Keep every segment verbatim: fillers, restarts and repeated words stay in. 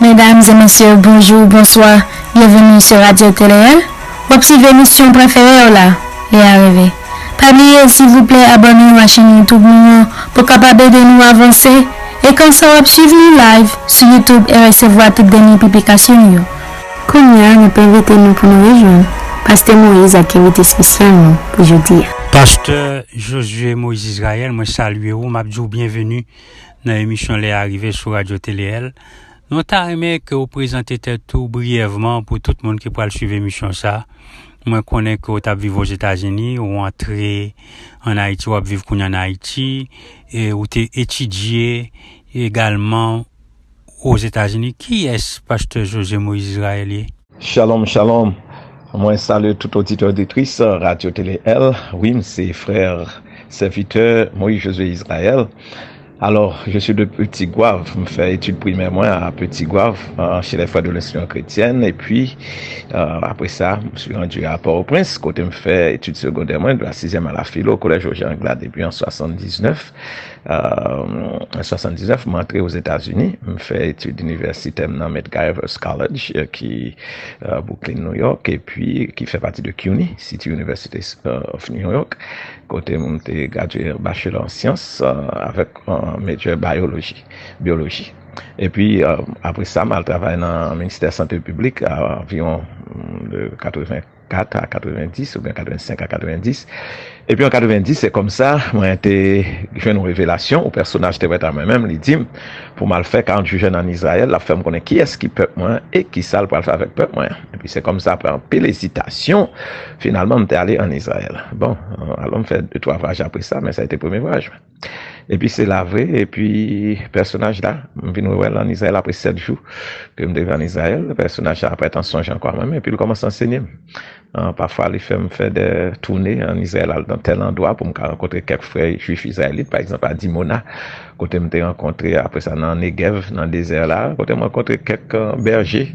Medam e mesye, bonjou, bonswa, byenveni sou Radyo T L L. W ap swiv emisyon prefere w la, Lè a Reve. Pa bliye, silvouplè, abòne w a chèn YouTube nou an pou w kapab ede nou avanse. E konsa w ap swiv nou live sou YouTube e resevwa tout dènye piblikasyon nou yo. Kounye a, nou pe envite nou pou nou rejwenn Pastè Moïse ak envite espesyal nou pou jodi a. Pastè Josué Moïse Israël, mwen salye w, m ap di w byenveni nan emisyon Lè a Rive sou Radyo T L L. Nou ta renmen ke w prezante tèt ou briyèvman pou tout moun ki pral swiv emisyon sa. Mwen konnen ke w t ap viv Ozetazini, ou antre ann Ayiti, w ap viv kounye a ann Ayiti, e ou te etidye egalman Ozetazini. Kiyès Pastè Josué Moïse Israël ye? Shalom, shalom. Mwen salye tout oditè, oditris Radyo Tele L. Wi, m se frè, sèvitè Moïse Josué Israël. Alors, je suis de Petit Goâve. M fè etid primè mwen a Petit Goâve, euh, chez les Frères de l'Instruction Chrétienne. Et puis, euh, après ça, je suis rendu à Port-au-Prince, kote m fè etid segondè mwen, de la sixième à la philo, au collège Roger Anglade. Et puis en soixante-dix-neuf, euh, en soixante-dix-neuf, m antre Ozetazini. M fè etid inivèsitè m nan Medgar Evers College, euh, ki, euh, Brooklyn, New York, epi ki fè pati de cuny, City University, euh, of New York, kote m te gradye bachelor an syans, euh, avèk, euh, major biology, biyoloji. Epi, euh, apre sa, m al travay nan ministè sante piblik, anviwon, mm, de katrevenkat a katrevendis oubyen katrevensenk a katrevendis. Epi an katrevendis, se konsa mwen te jwenn yon revelasyon, yon pèsonaj te prèt a mwen menm, li di m pou m al fè karant jou jèn ann Izrayèl, l ap fè m konnen kiyès ki pèp mwen e kisa l pral fè avèk pèp mwen. Epi se konsa, apre anpil ezitasyon, finalman, m te ale ann Izrayèl. Bon, alò m fè de twa vwayaj apre sa, men sa a te premye vwayaj mwen. Epi se la vre, epi pèsonaj la, m vin rewè l ann Izrayèl apre sèt jou ke m te viv ann Izrayèl. Pèsonaj la parèt an sonj ankò a mwen menm, epi l kòmanse ansenye m. Ah, pafwa, li fè m fè de toune ann Izrayèl, al nan tèl andwa pou m ka rankontre kèk frè jwif izrayelit, pa egzanp, a Dimona, kote m te rankontre, apre sa, nan Negèv, nan dezè la, kote m rankontre kèk, euh, bèje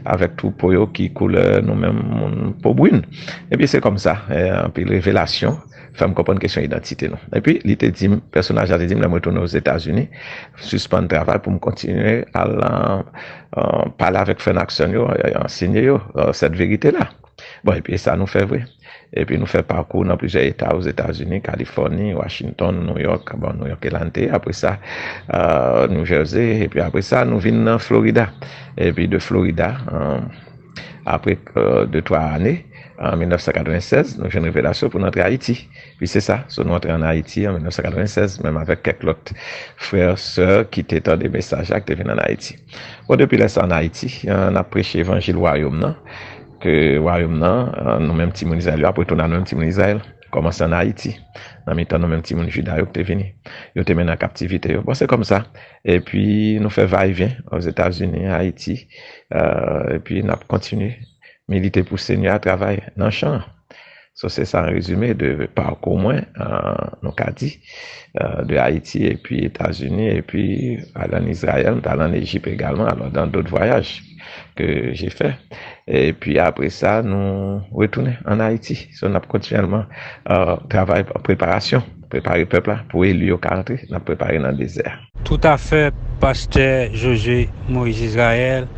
avèk twoupo yo ki koulè nou menm moun po brin. Epi se konsa, eh, anpil revelasyon fè m konprann kesyon idantite nou. Epi, li te di m, pèsonaj la te di m, lè m retounen Ozetazini, sispann travay pou m kontinye al, euh, pale avèk frè n ak sè n yo, euh, ansenye yo, euh, sèt verite la. Bon, epi sa nou fè vre. Epi nou fè pakou nan plizyè eta Ozetazini, Kalifòni, Washington, New York, bon, New York e la n te ye, apre sa, euh, New Jersey, epi apre sa, nou vin nan Florida. Epi de Florida, euh, apre, euh, de twa ane, an mil nèf san katrevennsèz, nou jwenn revelasyon pou n antre Ayiti. Pi se sa, so nou antre ann Ayiti an mil nèf san katrevennsèz, menm avèk kèk lòt frè, sè ki te tande mesaj la, ki te vin ann Ayiti. Bon, depi lè sa ann Ayiti, eh, n ap preche evanjil wayòm nan, ke wayòm nan, eh, nou menm timoun Izrayèl yo ap retounen a nou menm timoun Izrayèl, kòmanse ann Ayiti, nan mitan nou menm timoun Jida yo ki te vini. Yo te mennen an kaptivite yo. Bon, se konsa. Epi nou fè vayevyen Ozetazini, Ayiti, eh, epi n ap kontinye milite pou Senyè a, travay nan chan an. So, se sa an rezime de pakou mwen, eh, nou ka di, eh, de Ayiti epi Etazini, epi ale ann Izrayèl, m t ale ann Ejip egalman, alò dans d'autres voyages que j'ai fait. Epi apre sa, nou retounen ann Ayiti. So, n ap kontinyèlman, eh, travay preparasyon, prepare pèp la pou eli yo ka antre, n ap prepare nan dezè a. Toutafè, Pastè Josué Moïse Israël,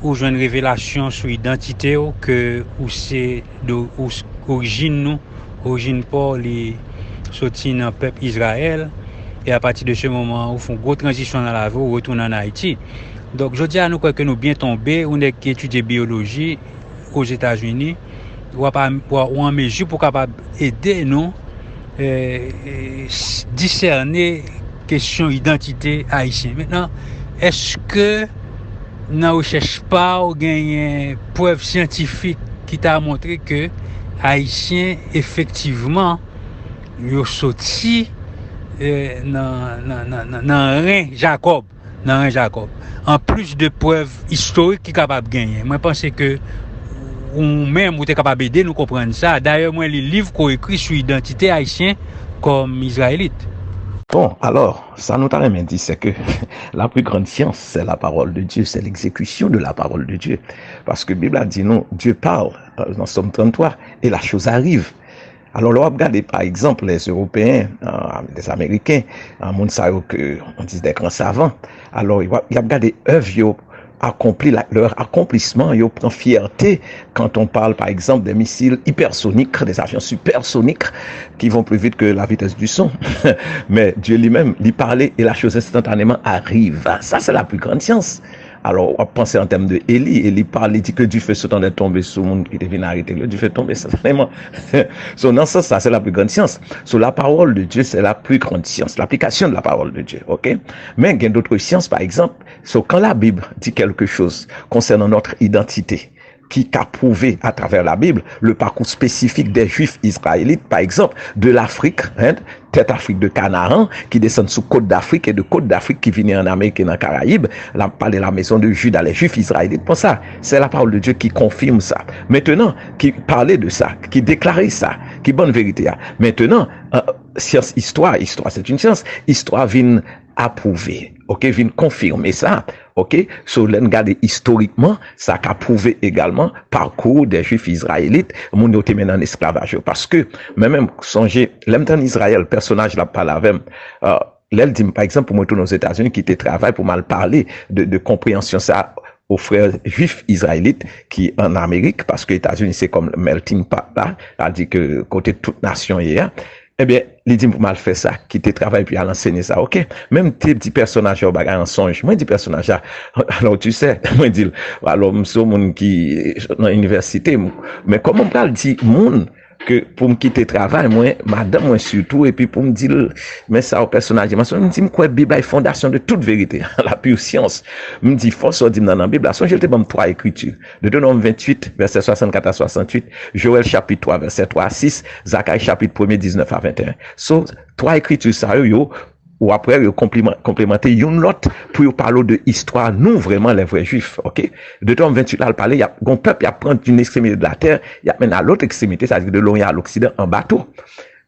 ou jwenn revelasyon sou idantite w, ke ou se de, ou s-, orijin nou, orijin pa w li soti nan pèp Izrayèl, e apati de se moman, ou fè yon gwo tranzisyon nan lavi w, ou retounen ann Ayiti. Donk, jodi a, nou kwè ke nou byen tonbe, ou nèg ki etidye biyoloji Ozetazini, w ap a, w a, ou an mezi pou w kapab ede nou, eh, eh, s-, disène kesyon idantite ayisyen. Mentnan, èske nan rechèch pa w genyen prèv syantifik ki ta montre ke Ayisyen efektivman yo soti, eh, nan, nan, nan, nan, nan ren Jakòb, nan ren Jakòb, anplis de prèv istorik ki kapab genyen? Mwen panse ke ou menm, ou te kapab ede nou konprann sa. Dayè, mwen li liv ke w ekri sou idantite ayisyen kòm Izrayelit. Bon, alò, sa nou ta renmen di, se ke la plus grande science, c'est la parole de Dieu, c'est l'exécution de la parole de Dieu. Paske Bib la di nou, Dieu parle, euh, nan Sòm tranntwa, et la chose arrive. Alò, lè w ap gade, pa egzanp, les Européens, euh, les Américains, euh, moun sa yo ke on di des grands savants, alò, y ap, y ap gade èv yo, accompli, la- leur accomplissement, ils prennent fierté quand on parle, par exemple, des missiles hypersoniques, des avions supersoniques qui vont plus vite que la vitesse du son. Mais Dieu lui-même, il parlait et la chose instantanément arrive. Ça, c'est la plus grande science. Alors, on pense en termes de Élie. Élie parle, il dit que du feu s'entendait tomber sur le monde qui devait arrêter. Le du feu tombé instantanément. So, dans ce sens, ça, c'est la plus grande science. So, la parole de Dieu, c'est la plus grande science. L'application de la parole de Dieu, ok? Mais il y a d'autres sciences, par exemple, So, quand la Bible dit quelque chose concernant notre identité, ki ka pwouve atravè Labib le parcours spécifique des Juifs israélites, par exemple, de l'Afrique, hein, tèt Afrik de Kanaran, ki desann sou kot d'Afrique et de kot d'Afrique ki vini an Amerik e nan Karayib, la pale la maison de Juda, les Juifs israélites, pour ça, c'est la parole de Dieu qui confirme ça. Maintenant, qui parlait de ça, qui déclarait ça, qui bonne vérité. Maintenant, euh, science, histoire, histoire, c'est une science, histoire vient approuver, ok, vin konfime sa, ok? So, lè n gade istorikman, sa ka pwouve egalman parcours des Juifs israélites, moun yo te mennen an esklavaj yo. Paske, mwen menm, sonje, lè m t ann Izrayèl, pèsonaj la pale avè m, euh, lè l di m, pa egzanp, pou mwen tounen Ozetazini, kite travay pou m al pale de, de konpreyansyon sa o frè jwif izrayelit ki an Amerik, paske Etazini se kòm melting pot la, sa di ke kote tout nasyon ye a. Ebyen, li di m pou m al fè sa, kite travay epi al ansenye sa, ok? Men m te di pèsonaj la yon bagay an sonj. Mwen di pèsonaj la, alò, tu sais, mwen di l, alò, m se yon moun ki nan inivèsite, men kòman m pral di moun ke pou m kite travay mwen, madanm mwen sitou, epi pou m di l, men sa yon pèsonaj, m di m kwè Bib la e fondasyon de tout verite, la pure science. M di, fòs ou di m nan, nan Bib la, sonje l te ban m twa ekriti. Deutéronome vingt-huit, verset soixante-quatre à soixante-huit, Joël chapitre trois, verset trois à six, Zacharie chapitre premier, dix-neuf à vingt et un. So, twa ekriti sa yo, yo, ou apre yo konpliman- konplemante youn lòt pou yo pale w de istwa nou vrèman lè vrè jwif, ok? Deutéronome vingt-huit la, l pale, y ap gon pèp, y ap pran d'une extrémité de la terre, y ap mennen a lòt ekstremite, sa di de l'Orient à l'Occident, an bato.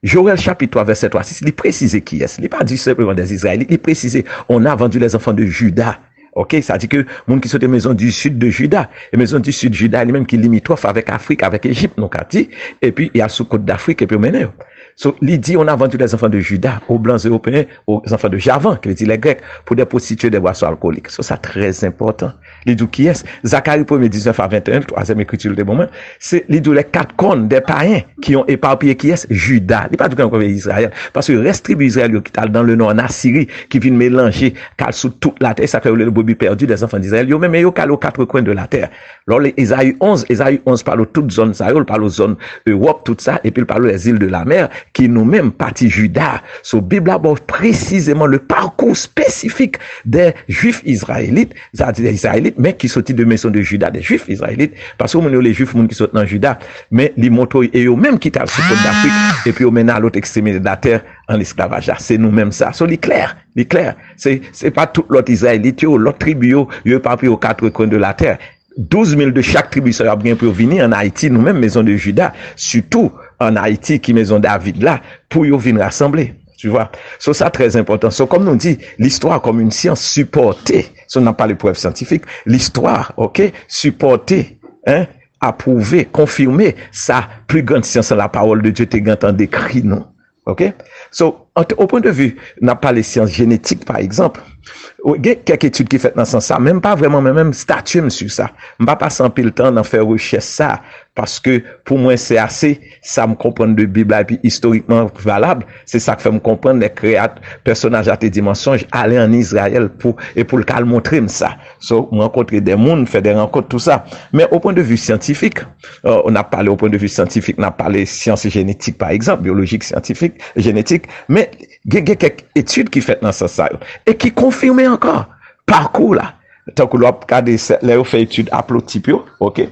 Joël chapitre trois, verset trois à six, li presize kiyès. Li pa di senpleman des Israélites, li presize, on a vendu les enfants de Juda. Ok, sa di ke moun ki soti maison du sud de Juda, e maison du sud Juda li menm ki limitwòf avèk Afrik, avèk Ejip, nou ka di, epi y al sou kot d'Afrique, epi yo mennen yo. So, li di, on a vendu les enfants de Juda aux blancs européens, aux enfants de Javan, ki vle di les Grecs, pour des prostituées, des boissons alcooliques. So, sa trè enpòtan. Li di w kiyès? Zacharie premier, dix-neuf à vingt et un, twazyèm ekriti l te ban mwen, se, li di w les quatre cornes des païens qui ont éparpillé kiyès? Juda. Li pa di w ki ankò Izrayèl. Paske rès tribi Izrayèl yo ki t al dans le nord, an Asiri, ki vin melanje, k al sou tout latè, sa fè yo rele brebis perdues des enfants d'Israël. Yo menm, yo k al aux quatre coins de la terre. Lè w li Ezayi onz, Ezayi onz pale w tout zòn sa yo, l pale w zòn Ewòp, tout sa, epi l pale w les îles de la mer, ki nou menm, pati Juda. So, Bib la ba w presizeman le parcours spécifique des Juifs israélites, sa di Izrayelit, men ki soti de maison de Juda, des Juifs israélites, paske moun yo le Jwif, moun ki sot nan Juda, men li montre w e yo menm ki t al sou kot d'Afrik, epi yo mennen a lòt ekstremite de la terre an esklavaj la. Se nou menm sa. So, li klè, li klè. Se, se pa tout lòt Izrayelit yo, lòt tribi yo, yo epapiye aux quatre coins de la terre. Douze mil de chak tribi sa yo ap gen pou yo vini an Ayiti, nou menm, maison de Juda, sitou an Ayiti, ki maison David la, pou yo vin rasanble. Tu vois? So, sa trè enpòtan. So, kòm nou di, l'histoire comme une science supportée. So, n ap pale prèv syantifik. L'histoire, ok, supportée, hein, approuvé, confirmé, sa pli grann syans la, la parole de Dieu te gentan dekri nou. Ok? So, ant- au point de vue, n ap pale syans jenetik, pa egzanp, gen kèk etid ki fèt nan sans sa, men m pa vrèman, men menm stati m sou sa. M pa pase anpil tan nan fè rechèch sa, paske pou mwen, se ase sa m konprann de Bib la, epi istorikman valab, se sa k fè m konprann lè kreyat- pèsonaj la te di m an sonj, ale an Izrayèl pou, e pou l ka al montre m sa. So, m rankontre de moun, fè de rankont, tou sa. Men au point de vue scientifique, euh, n ap pale au point de vue scientifique, n ap pale syans jenetik, pa egzanp, biyolojik, syantifik, jenetik, men gen, gen kèk etid ki fèt nan sans sa yo, e ki konfime ankò pakou la. Tankou lè w ap gade, lè yo fè etid aplotip yo, ok?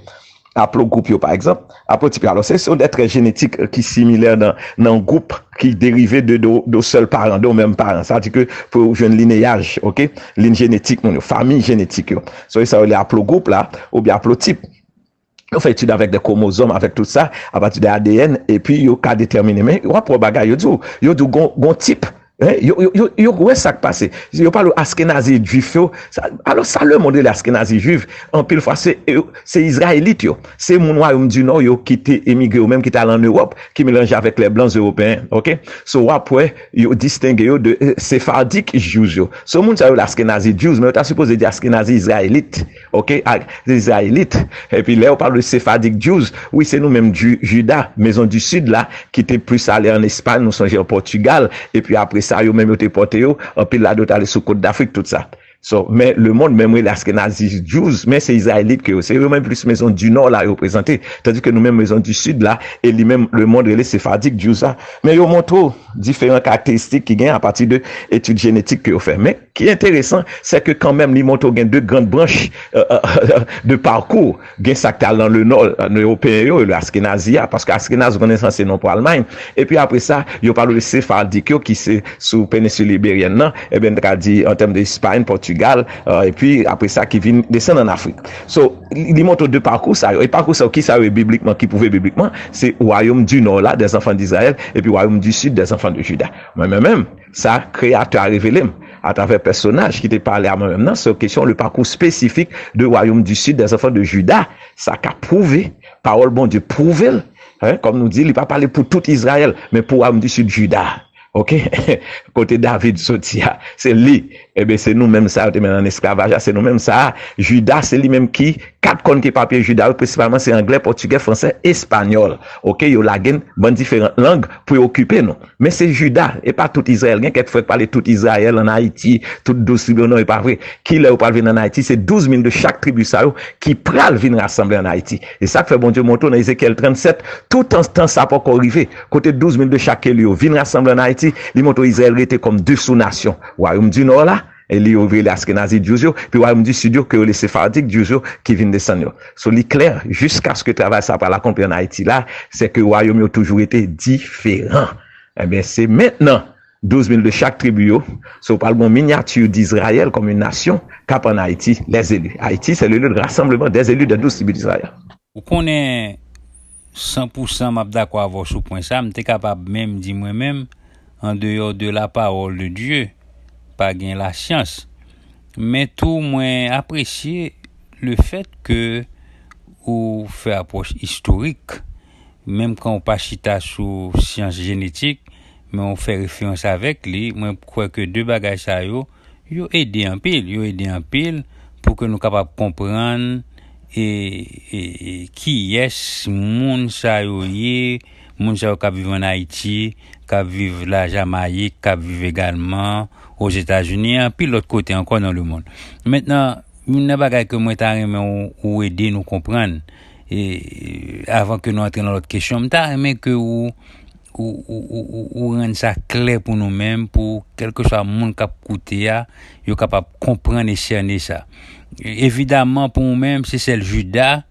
Aplogwoup yo, pa egzanp, aplotip yo. Alò, se, se yon de trè jenetik, euh, ki similè nan, nan gwoup ki derive de, de, de sèl paran, de menm paran. Sa di ke pou yo jwenn lineyaj, ok? Liy jenetik moun yo, fami jenetik yo. So, e sa yo rele aplogwoup la, oubyen aplotip. Yo fè etid avèk de kwomozòm, avèk tout sa, apati de A D N, epi yo ka detèmine. Men, w ap wè bagay, yo di w, yo di w gon, gon tip Hein? Yo, yo, yo, yo wè sa k pase. Yo pale Askenazi Jwif yo. Sa, alò, sa lemonn rele Askenazi Jwif, anpil fwa, se, yo, se Izrayelit yo. Se moun Wayòm di Nò yo ki te emigre yo menm, ki te al ann Ewòp, ki melanje avèk lè blan ewopeyen. Oke? So, w ap wè, yo distenge yo de eh, Sephardic Jews yo. So, moun sa yo rele Askenazi Jews, men yo ta sipoze di Askenazi Izrayelit. Oke? A, Izrayelit. Epi lè yo pale de Sephardic Jews, wi, se nou menm Ju- Juda, Maison du Sud la, ki te plis ale ann Espay, nou sonje an Pòtigal, epi apre sa, yo menm yo te pòte yo, anpil ladan yo t ale sou kot Dafrik, tout sa. So, men lemonn menm rele Askenazi Jews, men se Izrayelit ke yo, se yo menm plis Maison du Nò la yo reprezante, tandi ke nou menm Maison du Sud la, e li menm lemonn rele Sephardic Jews la. Men yo montre w diferan karakteristik ki gen apati de etid jenetik ke yo fè. Men ki enteresan, se ke kanmenm li montre w gen de grann branch euh, euh, de pakou. Gen sa k t al nan le nò, nan ewopeyen yo, le Askenazi a, paske Askenaz, ou konnen sa se non pou Almay. Epi apre sa, yo pale de Sefardik yo, ki se sou penensil iberyèn nan, ebyen, n ta ka di, an tèm de Espay, Pòtigal, euh, epi apre sa, ki vin desann ann Afrik. So, li, li montre de pakou sa yo. E pakou sa yo, ki sa yo ye biblikman, ki pwouve biblikman, se Wayòm di Nò la, des enfants d'Israël, epi Wayòm di Sid, des enfants de Juda. Mwen menm, menm, sa Kreyatè a revele m atravè pèsonaj ki te pale a mwen menm nan, se kesyon le pakou espesifik de Wayòm di Sid, des enfants de Juda. Sa ka pwouve, pawòl Bondye pwouve l, hein, kòm nou di, li pa pale pou tout Izrayèl, men pou Wayòm di Sid, Juda. Oke? Kote David soti a, se li. Ebyen, se nou menm sa yo te mennen ann esklavaj la, se nou menm sa a. Juda, se li menm ki kat kòn ki epapye Juda yo, prensipalman se anglè, pòtigè, fransè, espanyòl. Oke, yo lage n bann diferan lang pou yo okipe nou. Men se Juda, e pa tout Izrayèl. Gen kèk frè k pale tout Izrayèl ann Ayiti, tout douz tribi yo, non, e pa vre. Kilè yo pral vin ann Ayiti? Se douz mil de chak tribi sa yo ki pral vin rasanble ann Ayiti. E sa k fè Bondye montre w nan Ezekyèl trannsèt, tout an tan sa poko rive, kote douz mil de chak eli yo vin rasanble ann Ayiti, li montre w Izrayèl rete kòm de sou nasyon. Wayòm di Nò la, e li yo rele Askenazi Jews yo, pi Wayòm di Sid yo, ke yo rele Sephardic Jews yo, ki vin desann yo. So, li klè, jiskaske travay sa pral akonpli ann Ayiti la, se ke wayòm yo toujou rete diferan. Ebyen, se mentnan, douz mil de chak tribi yo, so, pral gon minyati d'Izrayèl kòm yon nasyon k ap ann Ayiti, les élus. Ayiti, se le lieu de rassemblement des élus des douze tribus d'Israël. Ou konnen, san pou san m ap dakò avè w sou pwen sa, m te kapab menm di mwen menm, an deyò de la parole de Dieu, pa gen lasyans. Men tou, mwen apresye le fèt ke ou fè apwòch istorik, menm kan ou pa chita sou syans jenetik, men ou fè referans avèk li, mwen kwè ke de bagay sa yo, yo ede anpil, yo ede anpil pou ke nou kapab konprann e, e, e kiyès moun sa yo ye, moun sa yo k ap viv ann Ayiti, k ap viv Lajamayik, k ap viv egalman Ozetazini, e anpil lòt kote ankò nan lemonn. Mentnan, youn nan bagay ke mwen ta renmen ou, ou ede nou konprann, e, avan ke nou antre nan lòt kesyon, m ta renmen ke ou, ou, ou, ou, ou, ou rann sa klè pou nou menm, pou kèlkeswa moun k ap koute a, yo kapab konprann e sène sa. E, evidaman, pou ou menm, se sèl Jida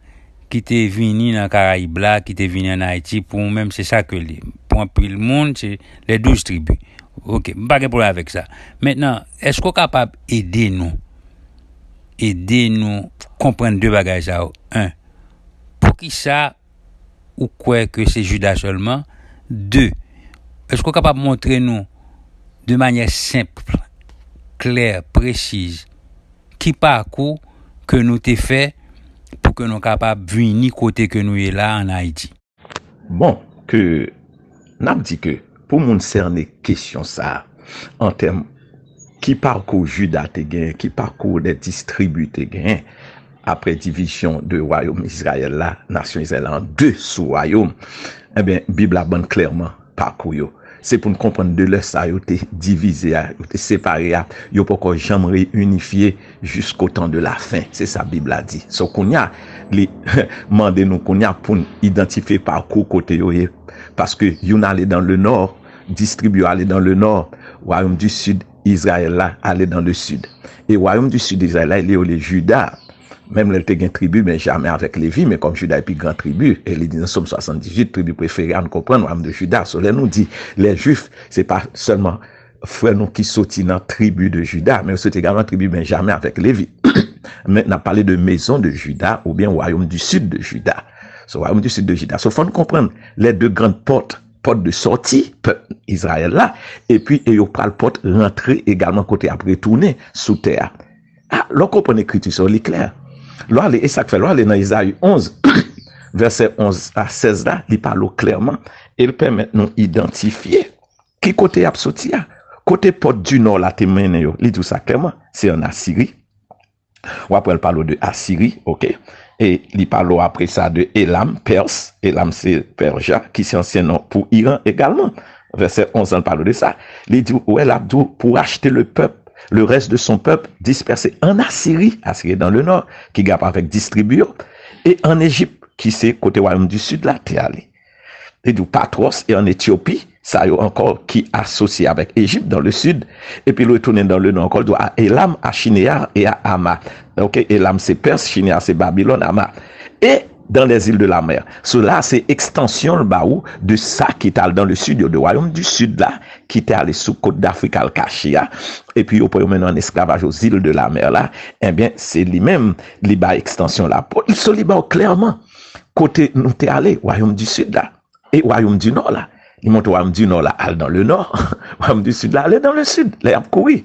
ki te vini nan Karayib la, ki te vini ann Ayiti, pou ou menm, se sa ke li. Pou anpil moun, se les douze tribus. Oke, m pa gen pwoblèm avèk sa. Mentnan, èske w kapab ede nou? Ede nou konprann de bagay sa yo. En, poukisa ou kwè ke se Jida sèlman? De, èske w kapab montre nou de manyè senp, klè, presiz, ki pakou ke nou te fè pou ke nou kapab vini kote ke nou ye la ann Ayiti? Bon, ke n ap di ke pou moun sène kesyon sa a, an tèm ki pakou Jida te genyen, ki pakou lè dis tribi te genyen, apre divizyon de wayòm Izrayèl la, nasyon Izrayèl la an de sou wayòm, ebyen, Bib la ban n klèman pakou yo. Se pou n konprann de lè sa yo te divize a, yo te separe a, yo poko janm reyinifye jusqu'au temps de la fin. Se sa Bib la di. So, kounye a, li mande nou kounye a pou n idantifye pakou kote yo ye. Paske youn ale dans le nord, dis tribi yo ale dans le nord, Wayòm di Sid, Izrayèl la, ale dans le sud. E Wayòm di Sid Izrayèl la, li rele Jida. Menm lè l te gen tribi Benjamen avèk Levi, men kòm Jida e pi gran tribi, e li di nan Sòm swasanndizuit, tribi prefere a, nou konprann, Wayòm de Jida. So, lè nou di les Juifs, se pa sèlman frè nou ki soti nan tribi de Jida, men yo soti egalman tribi Benjamen avèk Levi. Men n ap pale de Maison de Juda oubyen Wayòm di Sid de Jida. So, Wayòm di Sid de Jida. So, fò n konprann les deux grandes portes pòt de sòti pèp Izrayèl la, epi e yo pral pòt rantre egalman kote y ap retounen sou tè a. A, lè w konprann ekriti sa yo, li klè. Lè w ale, e sa k fè, lè w ale nan Ezayi onz, vèsè onz a sèz la, li pale w klèman, e l pèmèt nou idantifye ki kote y ap soti a. Kote pòt di nò la te mennen yo, li di w sa klèman, se ann Asiri. W ap wè l pale w de Asiri, oke? E li pale w apre sa de Elam, Pèrs. Elam se Pèja, ki se ansyen non pou Iran egalman. Vèsè onz lan pale w de sa. Li di w, wè, l ap di w, pour acheter le peuple, le reste de son peuple dispersé en Assyrie, Asiri dans le nord, ki gen avèk distribi yo, e ann Ejip, ki se kote wayòm di sid la te ale. Li di w Patwòs e ann Etyopi, sa yo ankò ki asosye avèk Ejip dans le sud, epi l retounen dans le nord ankò, l di w a Elam, a Shinear e a Hama. Oke, Elam se Pèrs, Shinear se Babilòn, Hama. E dans les îles de la mer. Sela se ekstansyon l ba ou de sa ki t al dans le sud yo, de wayòm di sid la, ki te ale sou kot Dafrik al kache a, epi yo pran yo mennen an esklavaj aux îles de la mer la, ebyen, se li menm, li bay ekstansyon la. Po- So, li ba w klèman kote nou te ale, wayòm di sid la. E wayòm di nò la. Li montre wayòm di nò la al dans le nord. Wayòm di sid la ale dans le sud. Lè y ap kouri.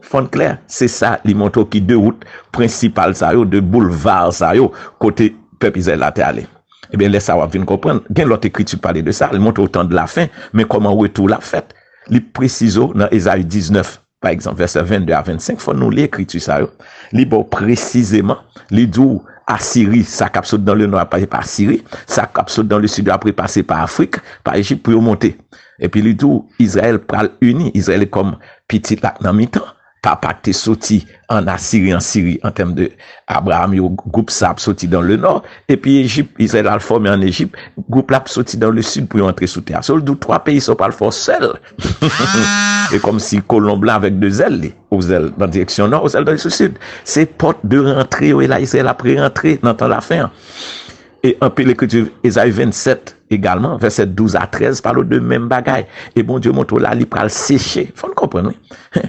Fò n klè, se sa li montre w ki de wout prensipal sa yo, de boulva sa yo, kote pèp Izrayèl la te ale. Ebyen, lè sa w ap vin konprann, gen lòt ekriti k pale de sa, li montre w tan de la fen, men kòman retou w la ap fèt. Li presize w nan Ezayi diznèf, pa egzanp, vèsè vennde a vennsenk, fò nou li ekriti sa yo. Li ba w presizeman, li di w Asiri, sa k ap sot dans le nord ap pase pa Asiri, sa k ap sot dans le sud yo apre pase pa Afrik, pa Ejip pou yo monte. Epi li di w Izrayèl pral ini, Izrayèl kòm pitit la k nan mitan. Papa k te soti ann Asiri, an Siri, an tèm de Abraham yo, gwoup sa ap soti dans le nord, epi Ejip, Izrayèl al fòme ann Ejip, gwoup la ap soti dans le sud pou yo antre sou tè a. So, l di w twa peyi sa w pral fè w sèl. E kòmsi kolonb la avèk de zèl li, yon zèl nan direksyon nò, yon zèl nan direksyon sid. Se pòt de rantre yo, e la Izrayèl ap re-rantre nan tan lafen an. E anpil ekriti, Ezayi vennsèt egalman, vèsè douz a trèz, pale w de menm bagay. E Bondye montre w la, li pral seche. Fò n konprann, wi.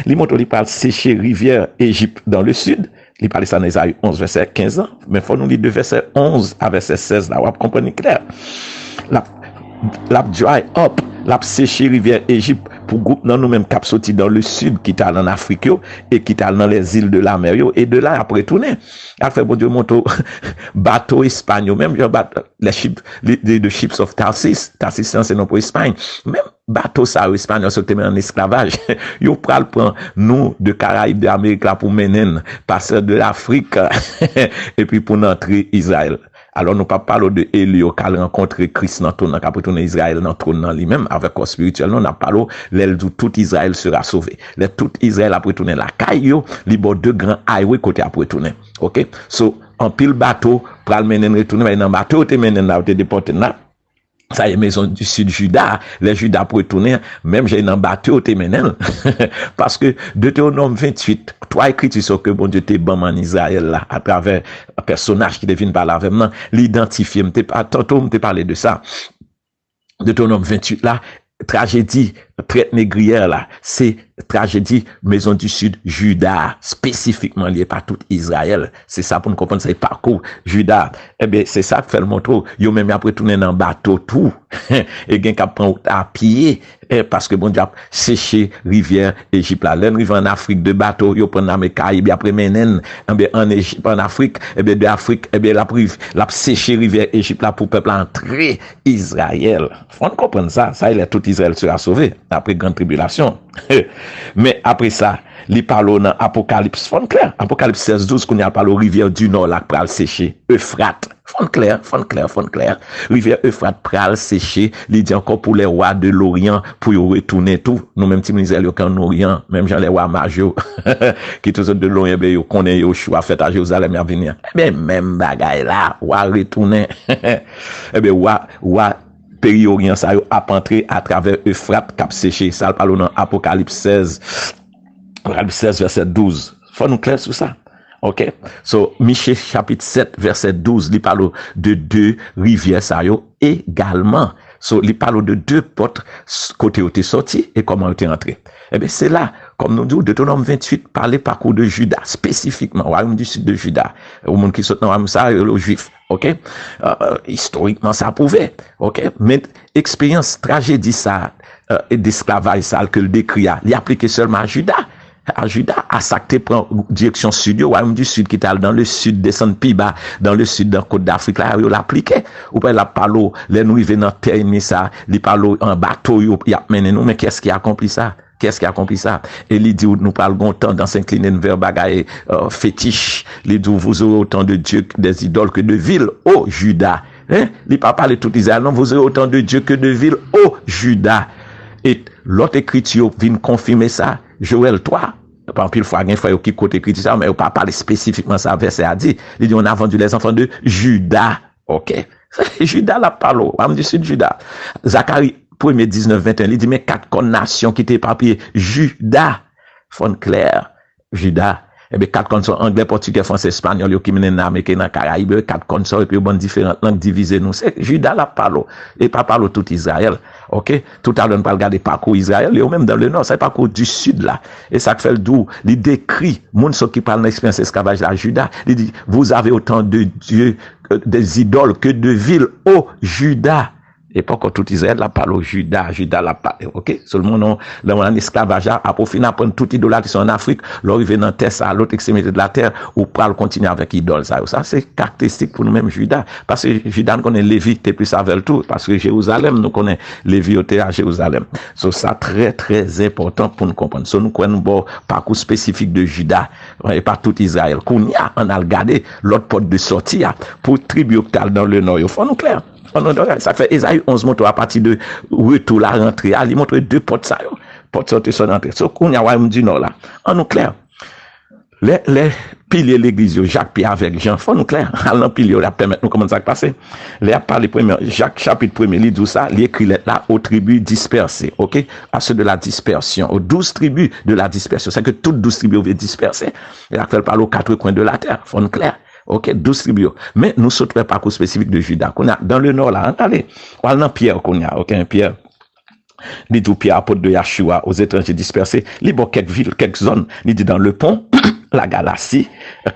Li montre w li pral seche rivyè Ejip dans le sud. Li pale sa nan Ezayi onz, vèsè kenz lan. Men fò nou li de vèsè onz a vèsè sèz la, w ap konprann li klè. L ap, l ap dry up, l ap seche rivyè Ejip pou gwoup nan nou menm k ap soti dans le sud, ki t al ann Afrik yo, e ki t al nan les îles de la mer yo, e de la y ap retounen. Al fè Bondye montre w bato Espay yo, menm jan bato, les ships, les, les, the ships of Tarsis, Tarsis se non pou Espay. Menm bato sa yo, Espanyòl yo te mennen an esklavaj, yo pral pran nou de Karayib, de Amerik la pou mennen n, pase de Lafrik, epi pou n antre Izrayèl. Alò, nou p ap pale w de eli yo k al rankontre Kris nan twòn nan, k ap retounen Izrayèl nan twòn nan li menm, avèk kò espirityèl, non, n ap pale w lè l di w tout Izrayèl sera sauvé. Lè tout Izrayèl ap retounen lakay yo, li ba w de gran highway kote y ap retounen. Oke? So, anpil bato pral mennen n retounen, men nan bato yo te mennen n la, yo te depòte n la. Sa ye, Maison du Sud Juda, lè Juda ap retounen, menm jan e nan bato yo te mennen l. Paske Detewonòm venntuit, twa ekriti sa yo ke Bondye te ban m ann Izrayèl la, atravè pèsonaj ki te vin pale avè m nan, li idantifye, m te pa, tanto m te pale de sa. Detewonòm venntuit la, trajedi trèt negriyè la, se trajedi Maison du Sud Juda, espesifikman, li ye pa tout Izrayèl. Se sa pou n konprann, se pakou Juda. Ebyen, se sa k fè l montre w, yo menm y ap retounen nan bato tou. E gen k ap pran wout a pye, e, paske Bondye ap seche rivyè Ejip la. Lè n rive ann Afrik, de bato, yo pran n lame Karayib, y ap remennen n, ebyen, ann Ejip, ann Afrik, ebyen, de Afrik, ebyen, l ap riv-, l ap seche rivyè Ejip la pou pèp la antre Izrayèl. Fò n konprann sa. Sa e lè tout Izrayèl sera sauvé, apre grann tribilasyon. Men apre sa, li pale w nan Apokalips. Fò n klè. Apokalips sèz douz, kounye a l pale w rivyè di nò la k pral seche. Efrat. Fò n klè, fò n klè, fò n klè. Rivyè Efrat pral seche. Li di ankò pour les rois de l'Orient, pou yo retounen tou. Nou menm timoun Izrayèl yo k ann Oryan, menm jan lè wa maj yo, ki toujou de lwen, ebyen, yo konnen Yochwa fèt a Jerizalèm, y ap vini an. Ebyen, menm bagay la, wa retounen. Ebyen, wa, wa peyi Oryan sa yo ap antre atravè Efrat k ap seche. Sa l pale w nan Apokalips sèz, Apokalips sèz, vèsè douz. Fò nou klè sou sa. Oke? So, Miche chapit sèt, vèsè douz, li pale w de de rivyè sa yo egalman. So, li pale w de de pòt s-, kote yo te sòti e kòman yo te antre. Ebyen, se la, kòm nou di w, Detewonòm venntuit pale pakou de Jida, espesifikman, wayòm di sid de Jida. Ou moun ki sot nan wayòm sa, yo rele w Jwif. Ok? Istorikman, sa pwouve. Ok? Men eksperyans trajedi sa, desklavaj sa ke l dekri a, li aplike sèlman a Jida. A Jida, a sa k te pran direksyon sid yo, wayòm di sid ki t al dan le sid, desann pi ba dan le sid, dan kot Dafrik la, yo l aplike. Ou pa l ap pale w, lè nou rive nan tè enmi sa, li pale w an bato yo, y ap mennen nou, men kiyès ki akonpli sa? Kiyès ki akonpli sa? E li di w nou pral gen yon tandans enklinen vè bagay fetich. Li di w vous aurez autant de dieux que des idoles que de villes, ô Juda. Hein? Li pa pale tout Izrayèl non, vous aurez autant de dieux que de villes, ô Juda. E lòt ekriti yo vin konfime sa. Joël twa, anpil fwa gen frè yo ki kote ekriti sa, men yo pa pale espesifikman sa vèsè a di. Li di on a vendu les enfants de Juda. Ok? Jida l ap pale w, wayòm di sid Jida. Zakari premye diznèf venteyen, li di men kat kòn nasyon ki te epapiye Jida. Fò n klè. Jida. Ebyen, kat kòn sa yo, anglè, pòtigè, fransè, espanyòl yo ki mennen nan Amerik e nan Karayib yo, kat kòn sa yo, epi yo ban n diferan lang divize nou. Se Jida l ap pale w. E pa pale w tout Izrayèl. Ok? Toutalè, nou pral gade pakou Izrayèl, yo menm dan le nò, sa e pakou di sid la. E sa k fè l di w, li dekri moun sa ki pral nan eksperyans esklavaj la, Jida. Li di, vous avez autant de dieux, des idoles que de villes, ô Juda. E poko tout Izrayèl la pale w Jida, Jida la pale, ok? Sèlman non, nan esklavaj la, apre w fin aprann tout idolatri sa an Afrik, lè w rive nan tè sa, lòt ekstremite de la tè, ou pral kontinye avèk idòl sa yo. Sa se karakteristik pou nou menm Jida. Paske Jida, nou konnen Levi te plis avè l tou, paske Jerizalèm, nou konnen Levi yo te a Jerizalèm. So, sa trè, trè enpòtan pou nou konprann. So, nou kwè nou ba w pakou espesifik de Jida, e pa tout Izrayèl. Kounye a, ann al gade lòt pòt de sòti a, pou tribi yo ki t al dan le nò yo. Fò nou klè. Ann nou, sa k fè Ezayi onz montre w apati de retou la rantre a, li montre de pòt sa yo. Pòt sòti, sòti rantre. So, kounye a, wayòm di nò la. Ann nou klè. Lè, lè pilye legliz yo, Jak, Pyè avèk Jan, fò nou klè. Al nan pilye yo, l ap pèmèt nou konprann sa k pase. Lè y ap pale premye, Jak chapit premye, li di w sa, li ekri lèt la aux tribus dispersées, ok? À ceux de la dispersion, aux douze tribus de la dispersion. Sa ke tout douz tribi yo vle dispèse. E sa k fè l pale aux quatre coins de la terre. Fò n klè. Ok, douz tribi yo. Men nou sot wè pakou espesifik de Jida. Kounye a, dans le nord la, ann ale. W al nan Pyè kounye a, ok, Pyè. Li di w Pyè, apot de Yahshua, aux étrangers dispersés. Li ba w kèk vil, kèk zòn. Li di dans le Pont, la Galatie,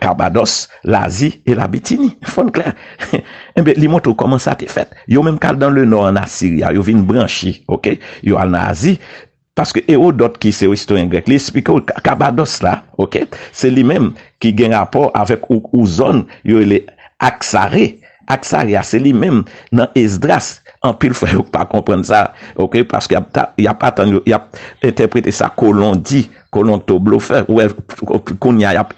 Cappadoce, l'Asie et la Bithynie. Fò n klè. Enben, li montre w kòman sa te fèt. Yo menm k al dans le nord an Asiri a, yo vin branchi, ok? Yo al nan Azi, Paske Ewodòt, ki se yon istoryen grèk, li esplike w Ka-, Kapadòs la, ok, se li menm ki gen rapò avèk ou, ou zòn yo rele Aksare. Aksare a, se li menm nan Esdras. Anpil frè yo pa konprann sa, ok, paske y ap ta-, y ap atann yo, y ap entèprete sa kolon di, kolon to blofè. Ou wè, kounye a, y ap,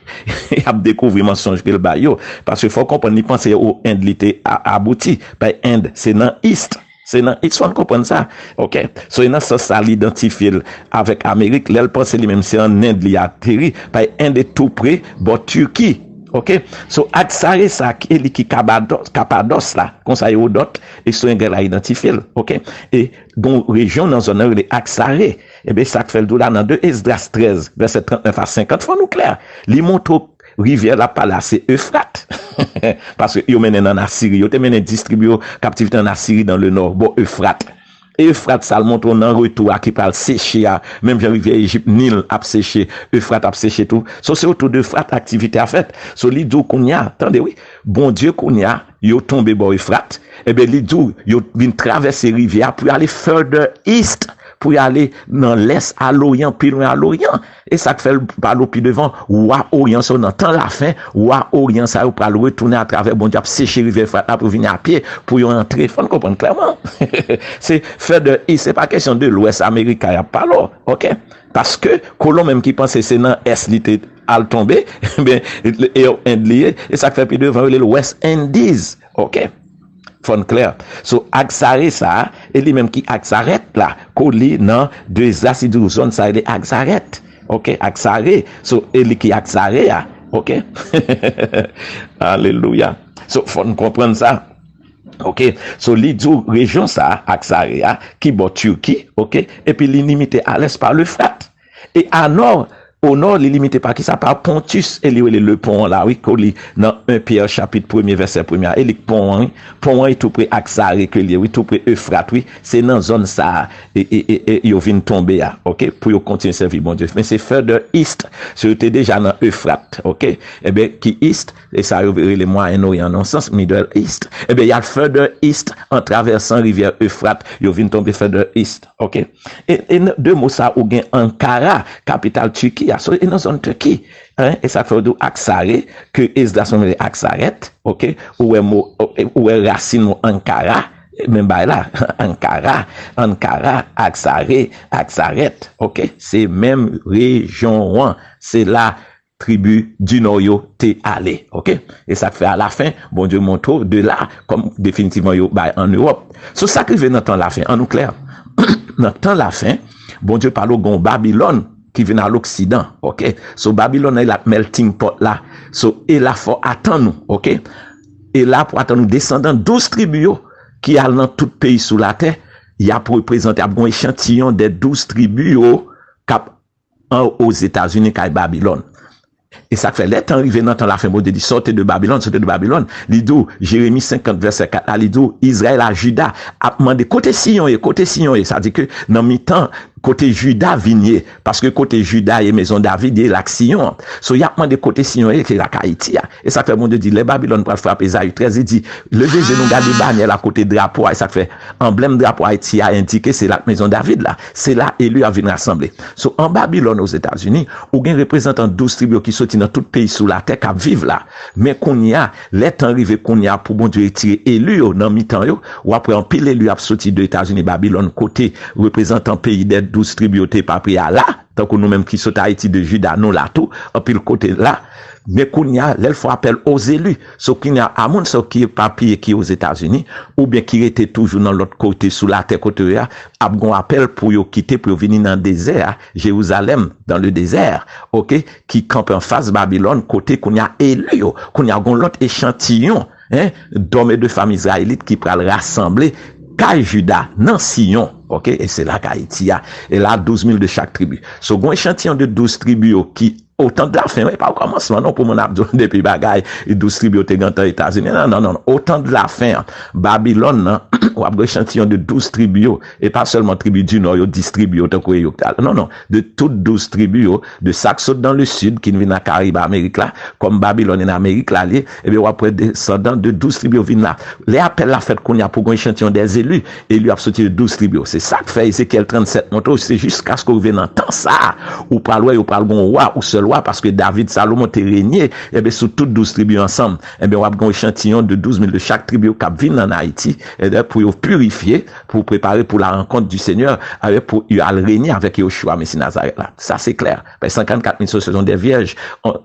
y ap dekouvri mansonj ke l bay yo. Paske fò w konprann, li panse o End li te a-, abouti. Bay End, se nan East. Se nan East, fò n konprann sa. Ok? So, e nan sans sa, li idantifye l avèk Amerik. Lè l panse li menm se an End li ateri, bay End e tou pre bò Turki. Ok? So, Aksare sa, e li ki Kabadò-, Kapadòs la. Konsa Ewodòt, istoryen grèk la idantifye l. Ok? E gon rejyon nan zòn nan rele Aksare. Ebyen, sa k fè l di w la nan de Esdras trèz, vèsè trannèf a senkant, fò nou klè. Li montre w rivyè l ap pale a se Efrat. Paske yo mennen n ann Asiri. Yo te mennen dis tribi yo kaptivite ann Asiri, dans le nord, bò Efrat. E Efrat sa l montre w nan retou a ki pral seche a. Menm jan rivyè Ejip, Nil ap seche, Efrat ap seche tou. So, se otou de Efrat aktivite a fèt. So, li di w kounye a, tande wi, Bondye kounye a, yo tonbe bò Efrat. Ebyen, li di w, yo vin travèse rivyè a pou y ale further east, pou y ale nan lès, a loryan, pi lwen a loryan. E sa k fè l pale w pi devan, wa oryan sa yo nan tan lafen, wa oryan sa yo pral retounen atravè Bondye ap seche rivyè Efrat la pou vini a pye, pou yo antre. Fò n konprann klèman. Se further east, se pa kesyon de lwès Amerika y ap pale w, ok? Paske kolon menm ki panse se nan ès li te al tonbe, ebyen, e End li ye, e sa k fè pi devan yo rele l West Indies, ok? Fò n klè. So, Aksare sa a, e li menm ki Aksarèt la, kou li nan de Esdras, li di w zòn sa rele Aksarèt. Ok, Aksare. So, e li ki Aksare a. Ok? Alelouya. So, fò n konprann sa. Ok? So, li di w rejyon sa a, Aksare a, ki bò Turki, ok? Epi li limite a lès pa Lefrat. E a nò, O nò, li limite pa kisa? Pa Pontus, e li rele le pon an la, wi, ke w li nan en Pyè chapit premye, vèsè premye a. E li k pon an, wi. Pon an, e tou pre ak Sare ke li ye, wi, tou pre Efrat, wi. Se nan zòn sa a, e, e, e, e yo vin tonbe a, oke? Pou yo kontinye sèvi Bondye. Men se further east, so yo te deja nan Efrat, oke? Ebyen, ki east? E sa yo rele Mwayen Oryan nan sans, Middle East. Ebyen, y al further east, an travèsan rivyè Efrat, yo vin tonbe further east, oke? E, e nan de mo sa, ou gen Ankara, kapital Tiki a, so, e nan zòn Tiki, en, e sa k fè yo di w Aksare, ke Esdras menm rele Aksarèt, oke? Ou wè mo, ou wè rasin mo Ankara, menm bagay la, Ankara, Ankara, Aksare, Aksarèt, oke? Se menm rejyon an, se la tribi di nò yo te ale, oke? E sa k fè alafen, Bondye montre w de la, kòm definitivman yo bay an Ewòp. So sa k rive nan tan lafen, ann nou klè. Nan tan lafen, Bondye pale w gen yon Babilòn ki vin a loksidan, oke? So Babilòn nan e la melting pot la. So e la fò atann nou, oke? E la pou atann nou desandan douz tribi yo ki al nan tout peyi sou latè, y ap reprezante, ap gen yon echantiyon de douz tribi yo k ap an Ozetazini kay Babilòn. E sa k fè, lè tan rive nan tan lafen, Bondye di, sòtez de Babylone, sòtez de Babylone. Li di w, Jeremi senkant, vèsè kat la, li di w, Izrayèl a Jida ap mande, kote Siyon ye, kote Siyon ye? Sa di ke nan mitan, kote Jida vin ye, paske kote Jida ye, mezon David ye, la k Siyon an. So, y ap mande kote Siyon ye, ki la k Ayiti a. E sa k fè Bondye di, lè Babilòn pral frape, Ezayi trèz, li di, leve je nou, gade banyè la kote drapo a. E sa k fè, anblèm drapo Ayiti a endike se la k mezon David la. Se la eli a vin rasanble. So, an Babilòn, Ozetazini, ou gen reprezantan douz tribi yo ki soti nan tout peyi sou latè k ap viv la. Men kounye a, lè tan rive kounye a pou Bondye retire eli yo nan mitan yo, w ap wè anpil eli ap soti de Etazini, Babilòn, kote reprezantan peyi dè douz tribi yo te epapiye a la, tankou nou menm ki sot Ayiti de Jida, nou la tou, anpil kote la. Men kounye a, lè l fè apèl aux élus, so kounye a, a moun sa yo ki epapiye ki Ozetazini, oubyen ki rete toujou nan lòt kote sou latè kote yo ye a, ap gon apèl pou yo kite, pou yo vini nan dezè a, Jerizalèm, dans le désert, oke, ki kanpe anfas Babilòn, kote kounye a eli yo, kounye a gon lòt echantiyon, en, d'hommes et de femmes israélites ki pral rasanble kay Jida nan Siyon, oke, e se la k Ayiti a, e la douz mil de chak tribi. So, gon echantiyon de douz tribi yo ki au temps de la fin, wi, pa okòmansman non, pou moun ap di w depi bagay, douz tribi yo te gentan Etazini. Non, non, non, non. Au temps de la fin an, Babilòn nan, w ap gen echantiyon de douz tribi yo, e pa sèlman tribi di nò yo, dis tribi yo, tankou e yo k te al. Non, non, de tout douz tribi yo, de sa k sot dans le sud, ki vin nan Karib Amerik la, kòm Babilòn en Amerik la li ye, ebyen, w ap wè desandan de douz tribi yo vin la. Lè apèl la fèt kounye a pou gon echantiyon dè eli, eli ap soti de douz tribi yo. Se sa k fè Ezekyèl trannsèt montre w, se jiskaske w rive nan tan sa a, ou pral wè yo pral gon wa, ou sèl wa, paske David, Salomon te renye, ebyen, sou tout douz tribi yo ansanm. Ebyen, w ap gon echantiyon de douz mil de chak tribi yo k ap vin ann Ayiti, ebyen, pou yo pirifye, pou prepare pour la rencontre du Seigneur, ebyen, pou yo al renye avèk Yehoshua, Mesi Nazarèt la. Sa se klè. Paske san karannkat mil se sont des vierges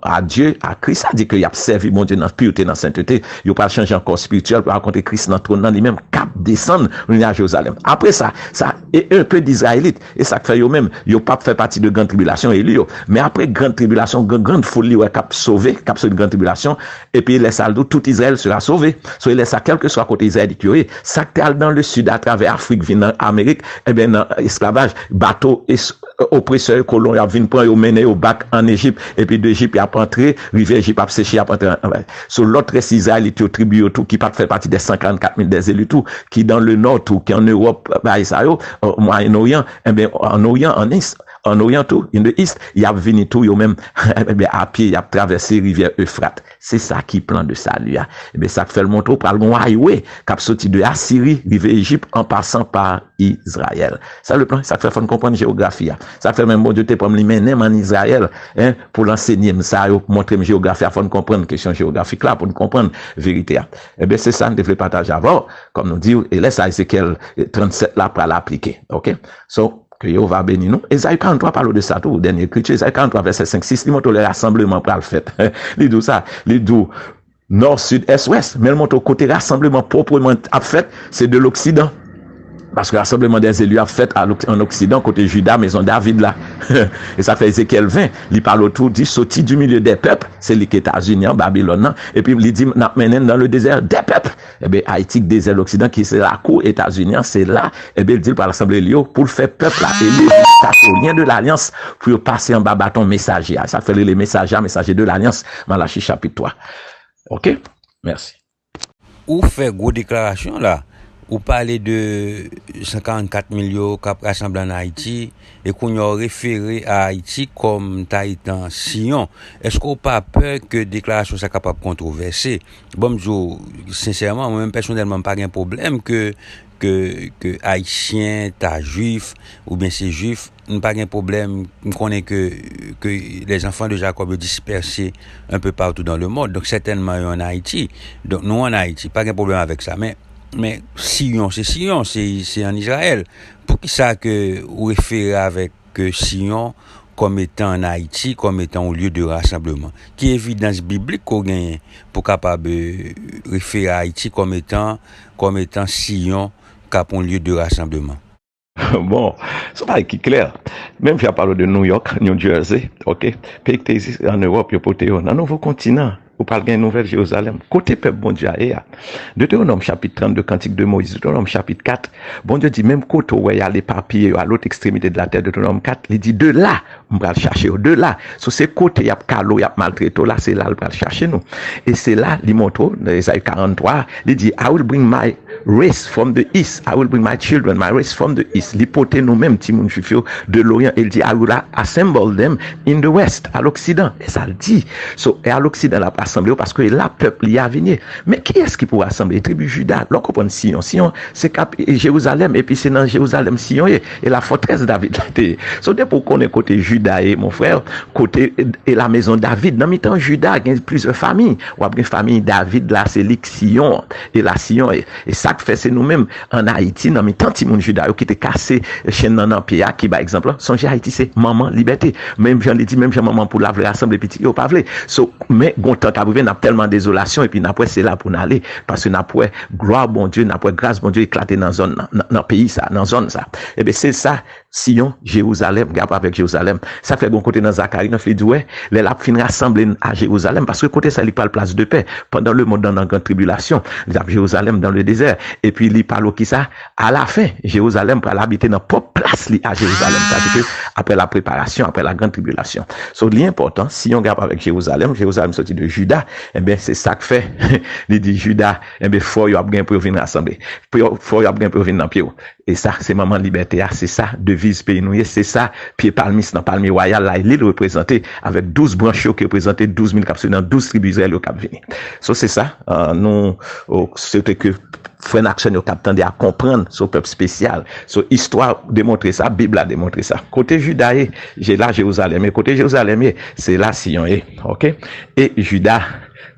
à Dieu, à Christ, sa di ke y ap sèvi Bondye nan purité, nan senteté. Yo pral chanje an kò espirityèl pou yo rankontre Kris nan twòn nan, li menm k ap desann vin a Jerizalèm. Apre sa, sa, e un peu d'Israélites, e sa k fè yo menm, yo p ap fè pati de gran tribilasyon eli yo. Men apre gran tribilasyon, gran, gran foul li wè k ap sove, k ap sove gran tribilasyon, epi lè sa l di w, tout Israël sera sauvé. So, lè sa, kèlkeswa kote Izrayelit yo ye, sa k te al dans le sud, atravè Afrik, vin nan Amerik, ebyen, nan esklavaj, bato es-, opresè yo, kolon yo ap vin pran yo, mennen yo back an Ejip, epi de Ejip, y ap antre, rivyè Ejip ap seche, y ap antre an, an, sou lòt rès Izrayelit yo, tribi yo tou, ki pa t fè pati de san karannkat mil dè eli tou, ki dans le nord tou, ki an Ewòp, bagay sa yo, o Mwayen Oryan, ebyen, an Oryan, an Is, an Oryan tou, in the East, y ap vini tou, yo menm, ebyen, a pye, y ap travèse rivyè Efrat. Se sa ki plan de sali a. Ebyen, sa k fè l montre w pral gon highway k ap soti de Asiri, rive Ejip, an pasan pa Izrayèl. Sa le plan, sa k fè fò n konprann jewografi a. Sa k fè menm Bondye te pran m, li mennen m ann Izrayèl, en, pou l ansenye m sa yo, montre m jewografi a. Fò n konprann kesyon jewografik la pou n konprann verite a. Ebyen, se sa n te vle pataje avè w, kòm nou di w, e lè sa Ezekyèl, eh, trannsèt la pral aplike. Oke? So, ke Jewova beni nou. Ezayi karanntrwa pale w de sa tou, dènye ekriti, Ezayi karanntrwa, vèsè senk, sis, li montre w lè rasanbleman pral fèt. Li di w sa, li di w, nò, sid, ès, wès. Men l montre w kote rasanbleman pwopreman ap fèt, se de loksidan. Paske rassemblement des élus ap fèt a l'Ok-, an Oksidan, kote Jida, mezon David la. E sa fè Ezekyèl ven, li pale otou, di, soti du milieu des peuples, se li k Etazini an, Babilòn nan, epi li di, n ap mennen n dans le désert des peuples. Ebyen, Ayiti k dezè Loksidan, ki se lakou Etazini an, se la, ebyen, li di l pral rasanble li yo pou l fè pèp la eli jiskaske au lien de l'alliance, pou yo pase anba baton mesaje a. Sa k fè l rele mesaje a, mesaje de l'alliance, Malachi chapit twa. Oke? Mèsi. Ou fè gwo deklarasyon la. Ou pale de san karannkat mil yo k ap rasanble ann Ayiti, e kounye a w refere a Ayiti kòm ta etan Siyon. Èske w pa pè ke deklarasyon sa kapab kontwovèse? Bon, m di w sensèman, mwen menm pèsonèlman, m pa gen pwoblèm ke, ke, ke Ayisyen ta Jwif, oubyen se Jwif, m pa gen pwoblèm, m konnen ke, ke les enfants de Jacob yo disperse un peu partout dans le monde. Donk, sètènman, yo ann Ayiti. Donk, nou ann Ayiti, pa gen pwoblèm avèk sa. Men, men Siyon, se Siyon, se, se ann Izrayèl. Poukisa ke ou refere avèk, ke Siyon kòm etan ann Ayiti, kòm etan yon lye de rasanbleman? Ki evidans biblik ke w genyen pou kapab, eh, refere Ayiti kòm etan, kòm etan Siyon k ap yon lye de rasanbleman? Bon, se yon bagay ki klè. Menm jan y ap pale w de New York, New Jersey, oke? Peyi ki te egziste ann Ewòp, yo pote yo nan nouvo kontinan. Ou pral gen nouvèl Jerizalèm. Kote pèp Bondye a ye a? Detewonòm chapit trannde, Kantik de Moyiz, Detewonòm chapit kat, Bondye di, menm kote w wè y al epapiye yo, à l'autre extrémité de la terre, Detewonòm kat, li di, de la, m pral chache yo. De la, so se kote y ap kale w, y ap maltrete w la, se la l pral chache nou. E se la, li montre w, nan Ezayi karanntwa, li di, I will bring my race from the east. I will bring my children, my race from the east. Li pote nou menm, timoun jwif yo, de loryan, e l di, I will assemble them in the west, a loksidan. E sa l di. So, e a loksidan l ap rasanble yo, paske e la pèp li a vin ye. Men kiyès ki pou rasanble? Tribi Jida. Lè w konprann Siyon, Siyon, se kap-, e Jerizalèm, epi se nan Jerizalèm Siyon ye, e la fòtrès David la te ye. So, depi w konnen kote Jida ye, mon frè, kote, e la maison David, nan mitan Jida, gen plizyè fami. W ap gen fami David la, se li k Siyon, e la Siyon ye. E sa k fè se nou menm, ann Ayiti, nan mitan timoun Jida yo ki te kase chenn nan nan pye a, ki, pa egzanp, sonje Ayiti se manman libète. Menm jan li di, menm jan manman poul la vle rasanble pitit yo, pa vle. So, men gon tan k ap rive, n ap tèlman dezolasyon, epi n ap wè se la pou n ale, paske n ap wè glwa Bondye, n ap wè gras Bondye eklate nan zòn nan, nan, nan peyi sa, nan zòn sa. Ebyen, se sa, Siyon, Jerizalèm, gen rapò avèk Jerizalèm. Sa fè gon kote nan Zakari nèf, li di, wè, lè l ap fin rasanble n a Jerizalèm, paske kote sa, li pral plas de pè. Pandan lemonn nan nan gran tribilasyon, li ap Jerizalèm dans le désert. Epi li pale w kisa? Alafen, Jerizalèm pral abite nan pwòp plas li a Jerizalèm. Sa di ke apre la preparasyon, apre la grande tribulation. So, li enpòtan, Siyon gen rapò avèk Jerizalèm, Jerizalèm soti de Jida, enben, se sa k fè, li di Jida, enben, fò yo ap gen pou yo vin rasanble. Pou yo, fò yo ap gen pou yo vin nan pye w. E sa, se manman libète a, se sa, deviz peyi nou ye, se sa, pye palmis nan palmye wayal la, e li l reprezante, avèk douz branch yo ki reprezante douz mil k ap soti nan douz tribi Izrayèl yo k ap vini. So, se sa, euh, nou, oh, swete ke frè n ak sè n yo k ap tande a konprann, se yon pèp espesyal. So, istwa demontre sa, Bib la demontre sa. Kote Jida ye, je la Jerizalèm ye. Kote Jerizalèm ye, se la Siyon ye. Oke? E Jida,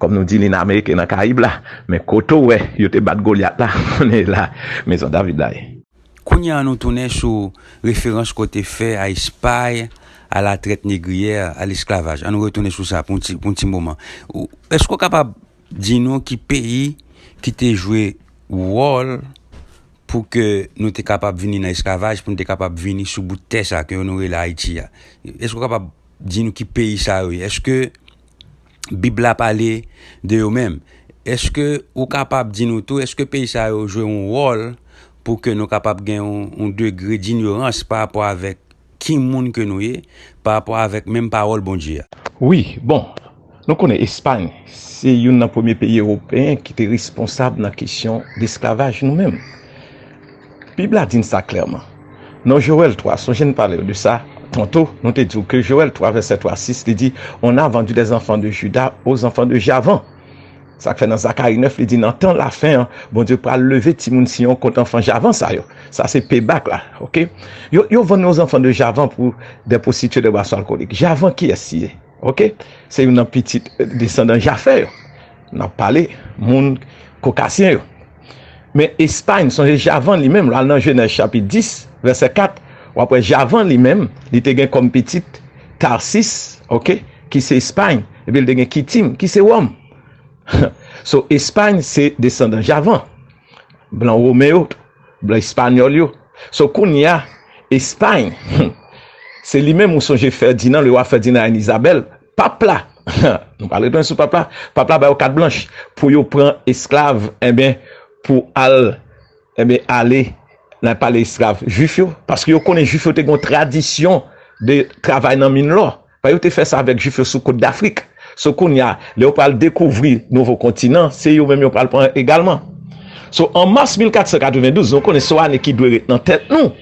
kòm nou di, li nan Amerik e nan Karayib la. Men kote w wè, yo te bat Golyat la, kounye la, mezon David la ye. Kounye a, nou tounen sou referans ke w te fè a Espay, à la traite négrière, à l'esclavage. Ann nou retounen sou sa pou yon ti, pou yon ti moman. Ou, èske w kapab di nou ki peyi ki te jwe wòl pou ke nou te kapab vini nan esklavaj, pou nou te kapab vini sou bout tè sa ke nou rele Ayiti a? Èske w kapab di nou ki peyi sa yo ye? Èske Bib la pale de yo menm? Èske ou kapab di nou tou, èske peyi sa yo jwe yon wòl pou ke nou kapab gen yon, yon degre dinyorans pa rapò avèk ki moun ke nou ye, pa rapò avèk menm pawòl Bondye a? Wi, bon, nou konnen Espay, se youn nan premye peyi ewopeyen ki te responsab nan kesyon lesklavaj nou menm. Bib la di n sa klèman. Nan Jowèl twa, sonje n pale w de sa tanto, nou te di w ke Jowèl twa, vèsè twa, sis, li di, on a vendu des enfants de Juda aux enfants de Javan. Sa k fè nan Zakari nèf, li di, nan tan lafen an, Bondye pral leve timoun Siyon kont anfan Javan sa yo. Sa se payback la, oke? Yo, yo vann yo aux enfants de Javan pour des prostituées, des boissons alcooliques. Javan, kiyès li ye? Oke? Se youn nan pitit, eh, desandan Jafè yo. N ap pale moun Kokasyen yo. Men Espay, sonje Javan li menm, lè w al nan Jenèz chapit dis, vèsè kat, w ap wè Javan li menm, li te gen kòm pitit Tarsis, oke, ki se Espay, epi l te gen Kitim, ki se Wòm. So, Espay se desandan Javan. Blan women yo, blan espanyòl yo. So kounye a, Espay, se li menm ou sonje Ferdinand, le roi Ferdinand Reine Isabelle, pap la. Nou pral retounen sou pap la. Pap la ba yo kat blanch pou yo pran esklav, enben, pou al, enben, ale nan pale esklav jwif yo, paske yo konnen jwif yo te gen yon tradisyon de travay nan min lò. Pa yo te fè sa avèk jwif yo sou kot Dafrik. So kounye a, lè yo pral dekouvri nouvo kontinan, se yo menm yo pral pran egalman. So an mas mil kat san katrevendouz, nou konnen se yon ane ki dwe ret nan tèt nou.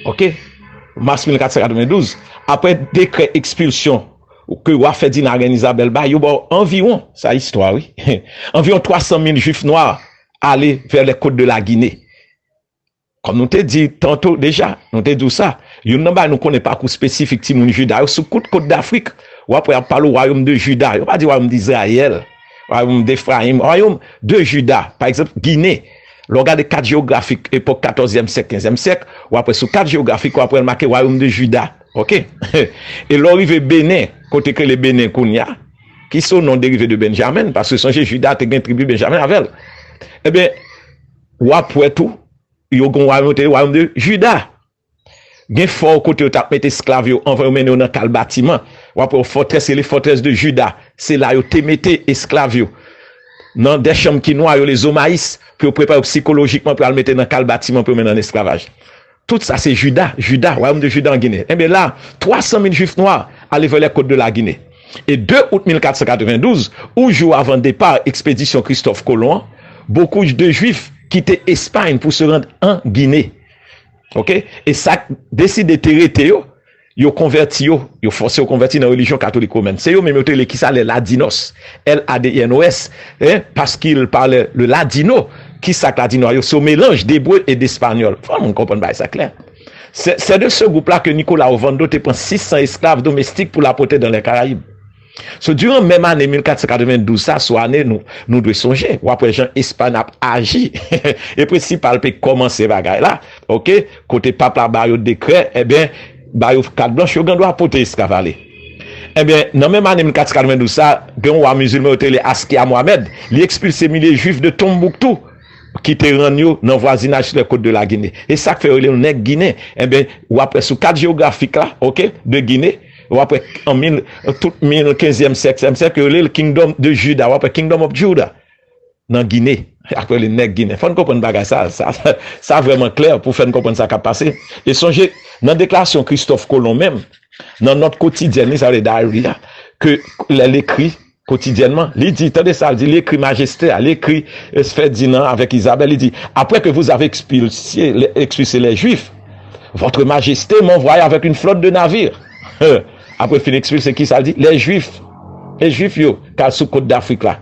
Oke? Mas mil kat san katrevendouz, apre dekrè ekspilsyon ke wa Ferdinand Reine Isabelle bay, yo ba w anviwon, sa istwa wi, anviwon twa san mil jwif nwa ale vè lè kot de la Gine. Kòm nou te di tanto deja, nou te di w sa, youn nan bagay nou konnen pakou espesifik timoun Jida yo sou tout kot Dafrik. W ap wè y ap pale wayòm de Jida. Yo pa di wayòm de Izrayèl, wayòm de Efrayim, wayòm de Jida. Pa egzanp, Gine. Lè w gade kat jewografik epòk katòzyèm syèk, kenzyèm syèk, w ap wè sou kat jewografik, w ap wè l make wayòm de Jida. Oke? E lè w rive Benen, kote k rele Benen kounye a, ki se yon non derive de Benjamin, paske sonje Jida te gen tribi Benjamin avè l. Ebyen, w ap wè tou, yo gen yon wayòm yo te rele wayòm de Jida. Gen fò kote yo t ap mete esklav yo anvan yo mennen yo nan kal batiman. W ap wè yon fòtrès rele fòtrès de Jida. Se la yo te mete esklav yo. Nan de chanm ki nwa, yo rele zomayis, pou yo prepare yo sikolojikman pou al mete nan kal batiman pou yo mennen an esklavaj. Tout sa se Jida, Jida, wayòm de Jida an Gine. Enben la, twa san mil jwif nwa ale vè lè kot de la Gine. E de out mil kat san katrevendouz, ou jou avan depa ekspedisyon Kristòf Kolon an, bokou de jwif kite Espay pou se rann an Gine. Oke? E sa k deside te rete yo, yo konvèti yo, yo fòse yo konvèti nan relijyon katolik womèn. Se yo menm yo te rele kisa les Ladinos, L A D I N O S, hein, parce qu'ils parlaient le ladino. Kisa k ladino a yo? Se yon melanj debre e despanyòl. Fò moun konprann bagay sa klè. C'est de ce groupe-là que Nicolas Ovando te pran sis san esklav domestik pou l ap pote dans les Caraïbes. So, diran menm ane mil kat san katrevendouz sa, se yon ane nou, nou dwe sonje. W ap wè jan Espay ap aji. E prensipal pe kòmanse bagay la, oke, kote pap la ba yo dekrè, ebyen, ba yo kat blanch, yo gen dwa pote esklav ale. Ebyen, nan menm ane mil kat san katrevendouz sa, gen yon wa mizilman yo te rele Askia Mohamed, li ekspilse milye jwif de Tombouctou, ki te rann yo nan vwazinaj lè kot de la Gine. E sa k fè yo rele yo nèg ginen. Enben, w ap wè sou kat jewografik la, oke, de Gine, w ap wè an mil, tout mil kenzyèm syèk, syèm syèk, yo rele l Kingdom de Juda, w ap wè Kingdom of Judah nan Gine. Apre le nèg ginen. Fò n konprann bagay sa, sa, sa vrèman klè pou fè n konprann sa k ap pase. E sonje, nan deklarasyon Kristòf Kolon menm, nan nòt kotidyèn li, sa vle diary a, ke lè l ekri kotidyènman, li di, tande sa l di, li ekri majeste a, li ekri, euh, Ferdinand avèk Isabelle, li di, après que vous avez expulsé, expulsé les Juifs, votre majesté m'envoie avec une flotte de navires. Apre fin ekspilse, kisa l di? Les Juifs. E jwif yo k al sou kot Dafrik la.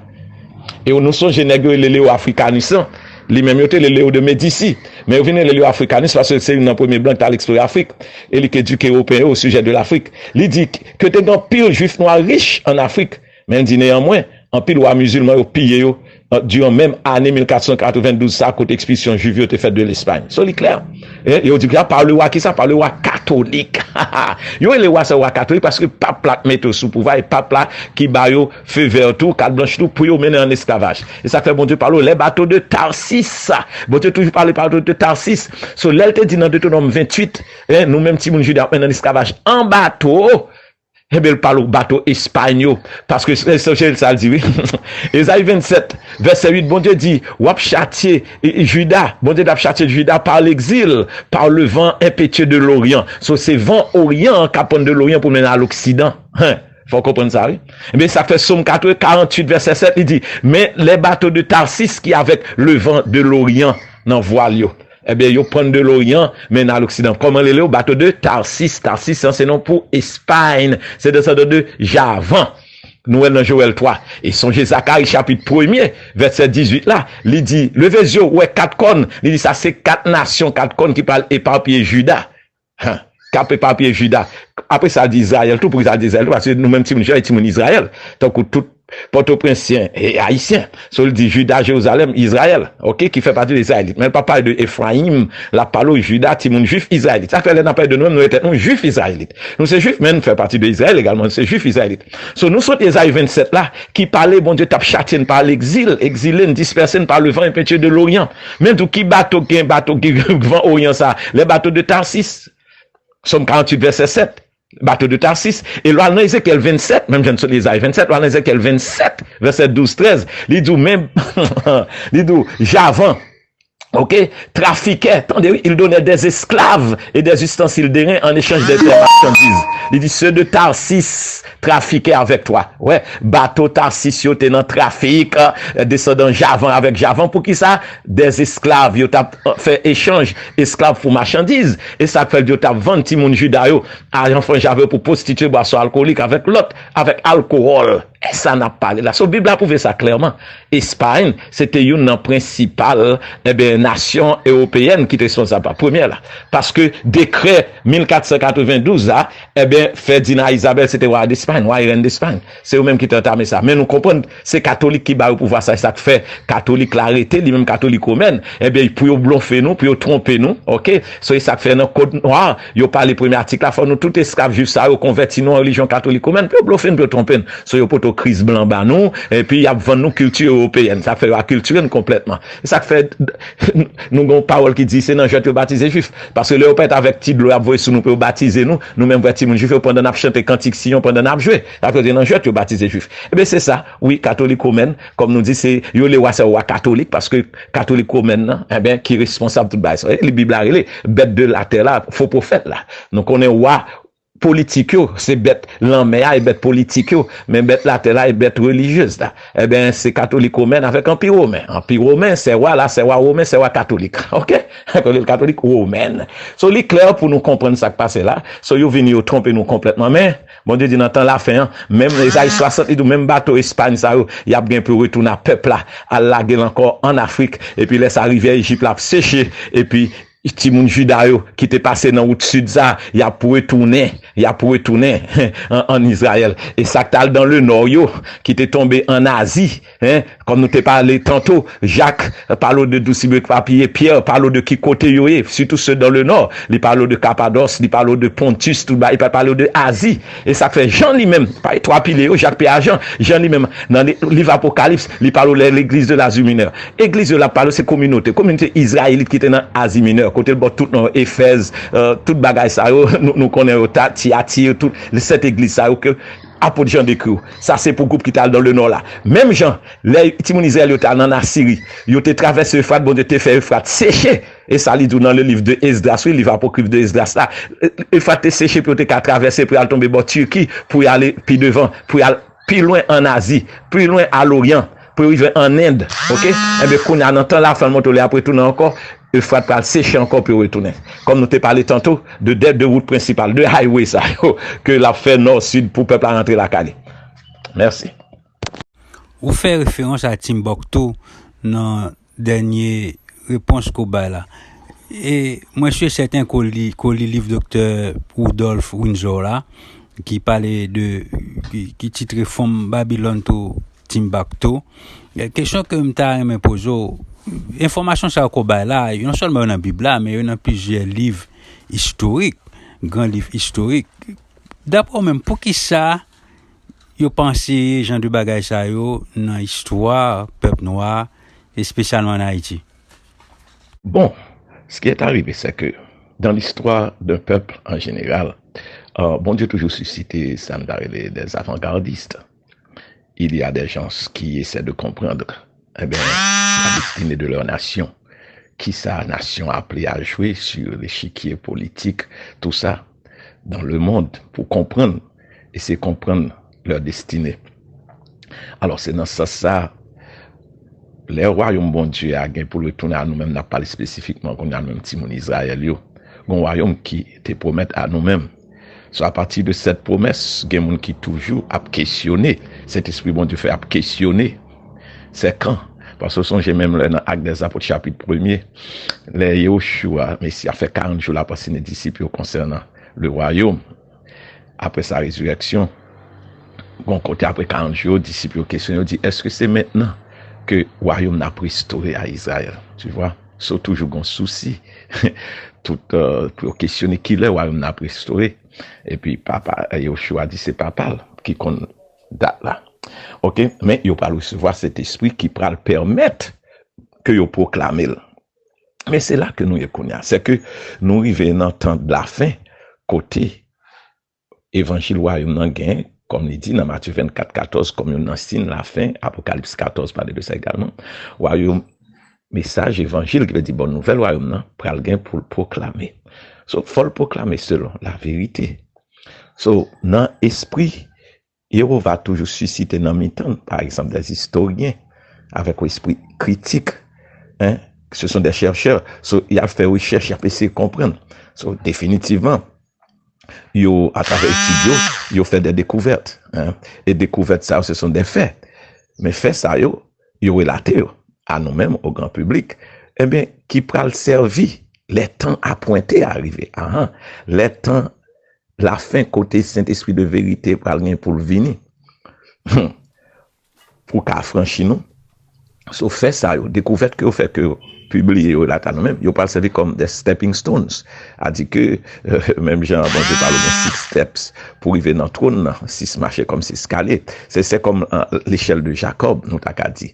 E nou sonje nèg yo rele Leo Africanus lan. Li menm yo te rele Leo de Médicis. Men yo vin rele Leo Africanus paske se youn nan premye blan ki t al eksplore Afrik. E li k edike Ewopeyen yo o sijè de Lafrik. Li di ke te gen anpil jwif nwa rich ann Afrik. Men l di, neyanmwen, anpil wa mizilman yo piye yo, euh, diran menm ane mil kat san katrevendouz sa, kote ekspilsyon jwif yo te fèt de Lespay. So, li klè. E yo di sa pa le wa kisa? Pa le wa katolik. Yo rele wa sa wa katolik paske pap la k mete yo sou pouvwa, e pap la ki ba yo fe vè tou, kat blanch tou, pou yo mennen an esklavaj. E sa k fè Bondye pale w, les bateaux de Tarsis. Bondye toujou pale bato de Tarsis. So, lè l te di nan Detwonòm venntuit, en, nou menm timoun Jida ap mennen an esklavaj an bato, enben, l pale w bato Espay yo. Paske, sonje sa l di, wi. Ezayi vennsèt, vèsè uit, Bondye di, w ap chatye, e, e, Jida. Bondye di ap chatye Jida par l'exil, par le vent impétueux de l'Orient. So, se van Oryan an k ap pran de Loryan pou mennen al Oksidan. Hen, fò w konprann sa, wi. Enben, sa k fè Sòm katreven, karanntuit, vèsè sèt, li di, mais les bateaux de Tarsis qui avec le vent de l'Orient nan vwal yo. Ebyen, yo pran de Loryan, mennen al Oksidan. Kòman rele yo? Bato de Tarsis. Tarsis, sa se non pou Espay. Se desandan de Javan. Nou wè l nan Jowèl twa. E sonje Zakari chapit premye, vèsè dizuit la, li di, leve zye w, w wè kat kòn. Li di, sa se kat nasyon, kat kòn ki pral epapiye Jida. Hen, k ap epapiye Jida. Apre sa, l di Izrayèl tou, poukisa l di Izrayèl tou? Paske nou menm timoun Jida, e timoun Izrayèl. Tankou tout Pòtoprensyen e Ayisyen. So, li di Jida, Jerizalèm, Izrayèl, oke, ki fè pati de Izrayelit. Men l pa pale de Efrayim, l ap pale w Jida, timoun jwif, Izrayelit. Sa fè lè n ap pale de nou menm, nou rele tèt nou jwif Izrayelit. Nou se jwif, men n fè pati de Izrayèl egalman, nou se jwif Izrayelit. So, nou sot Ezayi vennsèt la, ki pale Bondye t ap chatye n pa legzil, egzile n, dispèse n pa le vent impétueux de l'Orient. Men tou, ki bato gen, bato ki van Oryan sa? Les bateaux de Tarsis. Sòm karanntuit, vèsè sèt. Bateau de Tarsis. E lè w al nan Ezekyèl vennsèt, menm jan n sot Ezayi vennsèt, lè w al nan Ezekyèl vennsèt, vèsè douz, trèz, li di w menm, li di w, Javan, oke, trafikè, tande wi, il donnait des esclaves et des ustensiles d'airain en échange de telles marchandises. Li di, ceux de Tarsis trafiquaient avec toi. Wè, bato Tarsis yo te nan trafik, euh, desandan Javan avèk Javan. Poukisa? Des esclaves, yo t ap, euh, fè echanj esklav pou machandiz. E sa k fè l di yo t ap vann timoun Jida yo a Jan Fran Jave pou pwostitye, bwason alkolik avèk lòt, avèk alkowòl. E sa n ap pale la. So, Bib la pwouve sa klèman. Espay, se te youn nan prensipal, enben, nasyon ewopeyèn ki te responsab pa premyè la. Paske dekrè mil kat san katrevendouz la, enben, Ferdinand Isabel se te wa Despay, wa e rèn Despay. Se yo menm ki te antame sa. Men nou konprann, se katolik ki ba yo pouvwa sa, e sa k fè katolik la rete, li menm katolik womèn, enben, pou yo blonfe nou, pou yo twonpe nou, oke? So, e sa k fè nan Kòd Nwa, yo pale premye atik la, fò nou tout esklav jwif sa yo konvèti nou an relijyon katolik womèn, pou yo blonfe n, pou yo twonpe n. So, yo pote kriz blan ba nou, epi y ap vann nou kilti ewopeyèn. Sa k fè yo akiltire n konplètman. E sa k fè nou gen yon pawòl ki di, se nan jwèt yo batize jwif. Paske lè yo parèt avèk ti dlo y ap voye sou nou pou yo batize nou, nou menm vrè timoun jwif yo, pandan n ap chante kantik Siyon, pandan n ap jwe, sa k fè yo di nan jwèt yo batize jwif. Ebyen, se sa, wi, katolik womèn, kòm nou di, se, yo rele wa sa yo wa katolik, paske katolik womèn nan, enben, ki responsab tout bagay sa. E li Bib la rele, bête de la terre la, fo pwofèt la. Nou konnen wa politik yo, se bèt lanmè a e bèt politik yo, men bèt latè la e bèt relijyez la. Enben, se katolik womèn avèk anpi women. Anpi women, se wa la, se wa women, se wa katolik. Oke? Katolik, katolik womèn. So, li klè pou nou konprann sa k pase la. So, yo vini, yo twonpe nou konplètman. Men, Bondye di nan tan lafen an, menm Ezayi swasant, li di menm bato Espay sa yo, y ap gen pou yo retounen a pèp la, al lage l ankò ann Afrik. Epi lè sa rivyè Ejip la ap seche, epi timoun Jida yo ki te pase nan wout sid sa, y ap retounen, y ap retounen an, ann Izrayèl. E sa k t al dan le nò yo, ki te tonbe ann Azi, en, kòm nou te pale tanto, Jak pale w de Dousibre Papiye, Pyè pale w de ki kote yo ye, sitou se dan le nò. Li pale w de Kapadòs, li pale w de Pontis, tout ba, li pa pale w de Azi. E sa k fè Jan li menm, pa twa pilye yo, Jak, Pyè, Jan, Jan li menm, nan li, liv Apokalips, li pale w de l'église de l'Asie mineure. Egliz yo l ap pale, se kominote. Kominote izrayelit ki te nan Azi Minè, kote l ba w tout non yo, Efèz, euh, tout bagay sa yo, nou, nou konnen yo, ta, Tiyati, tout, sèt egliz sa yo ke apot Jan dekri w. Sa se pou gwoup ki t al dan le nò la. Menm jan, lè timoun Izrayèl yo t al ann Asiri, yo te travèse Efrat, Bondye te fè Efrat seche. E sa li di w nan le liv de Esdras, wi, liv apokrif de Esdras la. Efrat te seche pou yo te ka travèse, pou y al tonbe bò Tiki, pou y ale pi devan, pou y al pi lwen ann Azi, pi lwen a Loryan, pou yo rive ann End, oke? Enben, kounye a, nan tan lafen, l montre w lè y ap retounen ankò, Efrat pral seche ankò pou yo retounen. Kòm nou te pale tanto, de, de, de wout prensipal, de highway sa yo, ke l ap fè nò, sid, pou pèp la rantre lakay li. Mèsi. Ou fè referans a Timbuktu nan dènye repons ke w bay la. E mwen si e sèten ke w li, ke w li liv Doktè Rudolph Windsor la, ki pale de, ki, ki titre From Babylon to Timbuktu. E kesyon ke m ta renmen poze w, enfòmasyon sa yo ke w bay la, non sèlman yo nan Bib la, men yo nan plizyè liv istorik, gran liv istorik. Daprè w menm, poukisa yo pa anseye jan de bagay sa yo nan istwa pèp nwa, espesyalman ann Ayiti? Bon, ce qui est arrivé, c'est que dans l'histoire d'un peuple en général, euh, Bondye toujou sisite sa n ta rele des avant-gardistes. Il y a des gens qui essaient de comprendre, eh ben, la destinée de leur nation. Kisa nasyon an aple a jwe sur l'échiquier politique, tout ça, dans le monde, pou konprann, eseye konprann leur destinée. Alò, se nan sans sa, lè wayòm Bondye a gen pou l retounen a nou menm, n ap pale espesifikman kounye a nou menm timoun Izrayèl yo. Gen yon wayòm ki te pwomèt a nou menm. So, apati de cette promesse, gen moun ki toujou ap kesyone. Sentespri Bondye fè ap kesyone. Se kan? Paske w sonje menm lè nan Actes des Apôtres chapit premye, lè Yehoshua, Mesi a, fè karant jou l ap anseye disip yo konsènan le wayòm, apre sa rezirèksyon, Bon, kote apre karant jou, disip yo kesyone, yo di, èske se mentnan ke wayòm nan ap restore a Izrayèl? Tu vois? So, toujou gon sousi. Tout, euh, pou yo kesyone kilè wayòm nan ap restore. Epi papa, Yoshua di se papa l ki konn dat la. Oke, men yo pral resevwa Sentespri ki pral pèmèt ke yo pwoklame l. Men se la ke nou ye kounye a. Se ke nou rive nan tan de la fen, kote evanjil wayòm nan gen, kòm li di nan Matye vennkat katòz, kòm youn nan siy lafen, Apokalips katòz pale de sa egalman. Wayòm, mesaj evanjil, ki vle di bòn nouvèl wayòm nan, pral gen pou l pwoklame. So, fò l pwoklame selon la verite. So, nan espri, Yehova toujou sisite nan mitan, pa egzanp, des istoryen avèk yon espri kritik, hein, ce sont des chercheurs. So, y ap fè rechèch, y ap eseye konprann. So, definitivman, yo, atravè etid yo, yo fè de dekouvèt, hein. E dekouvèt sa yo, ce sont des faits. Men fè sa yo, yo relate yo a nou menm, o gran piblik, enben, ki pral sèvi lè tan apwente a rive. Ahan, lè tan lafen kote Sentespri de verite pral gen pou l vini. Hmm. Pou ka afranchi nou. So, fè sa yo, dekouvèt ke yo fè, ke yo pibliye, yo relate a nou menm, yo pral sèvi kòm de stepping stones. A di ke, euh, menm jan Bondye pale gen six steps pou rive nan twòn nan, sis mache kòm sis eskalye. Se, se kòm, euh, lechèl de Jakòb, nou ta ka di.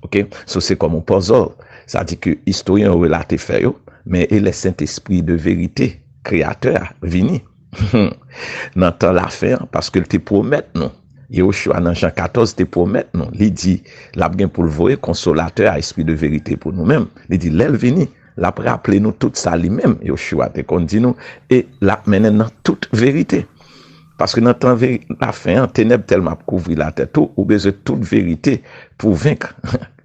Oke? So, se kòm yon puzzle. Sa di ke istoryen yo relate fè yo, men e lè Sentespri de verite, kreyatè a, vini, nan tan lafen an, paske l te pwomèt nou. Yehoshua nan Jan katòz te pwomèt nou. Li di, l ap gen pou l voye konsolatè a, espri de verite pou nou menm. Li di, lè l vini, l ap raple nou tout sa li menm, Yehoshua te konn di nou, e l ap mennen nan tout verite. Paske nan tan veri-, lafen an, tenèb tèlman ap kouvri latè tou, ou bezwen tout verite pou venk,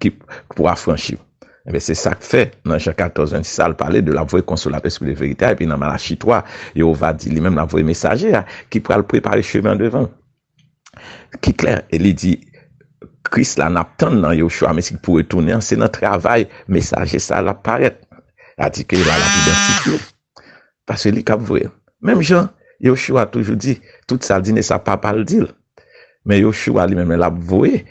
ki, pou afranchi w. Ebyen, se sa k fè, nan Jan katòz vennsis a, l pale de l ap voye konsolatè, espri de verite a, epi nan Malachi twa, Yehova di li menm l ap voye mesaje a, ki pral prepare chemen an devan l. Ki klè, e li di, Kris la n ap tann nan Yehoshua Mesi ki pou retounen an, se nan travay mesaje sa a l ap parèt. Sa di ke la, l ap idantifye. Paske li k ap voye l. Menm jan Yehoshua toujou di, tout sa l di, se sa papa l di l. Men Yehoshua li menm, l ap voye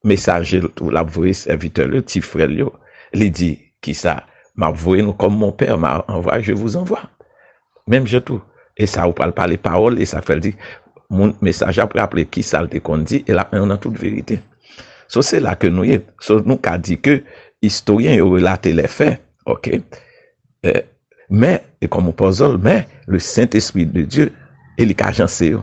mesaje l tou, l ap voye sèvitè l yo, ti frè l yo. Li di, kisa? M ap voye nou comme mon père m'a envoyé, je vous envoie. Menm jan tou. E sa ou pral pale pawòl, e sa k fè l di, moun, mesaj ap raple kisa l te konn di, e l ap mennen w nan tout verite. So, se la ke nou ye. So, nou ka di ke istoryen yo relate lè fè, oke? Eh, men, e kòm yon puzzle, men le Saint-Esprit de Dieu, e li ka ajanse yo.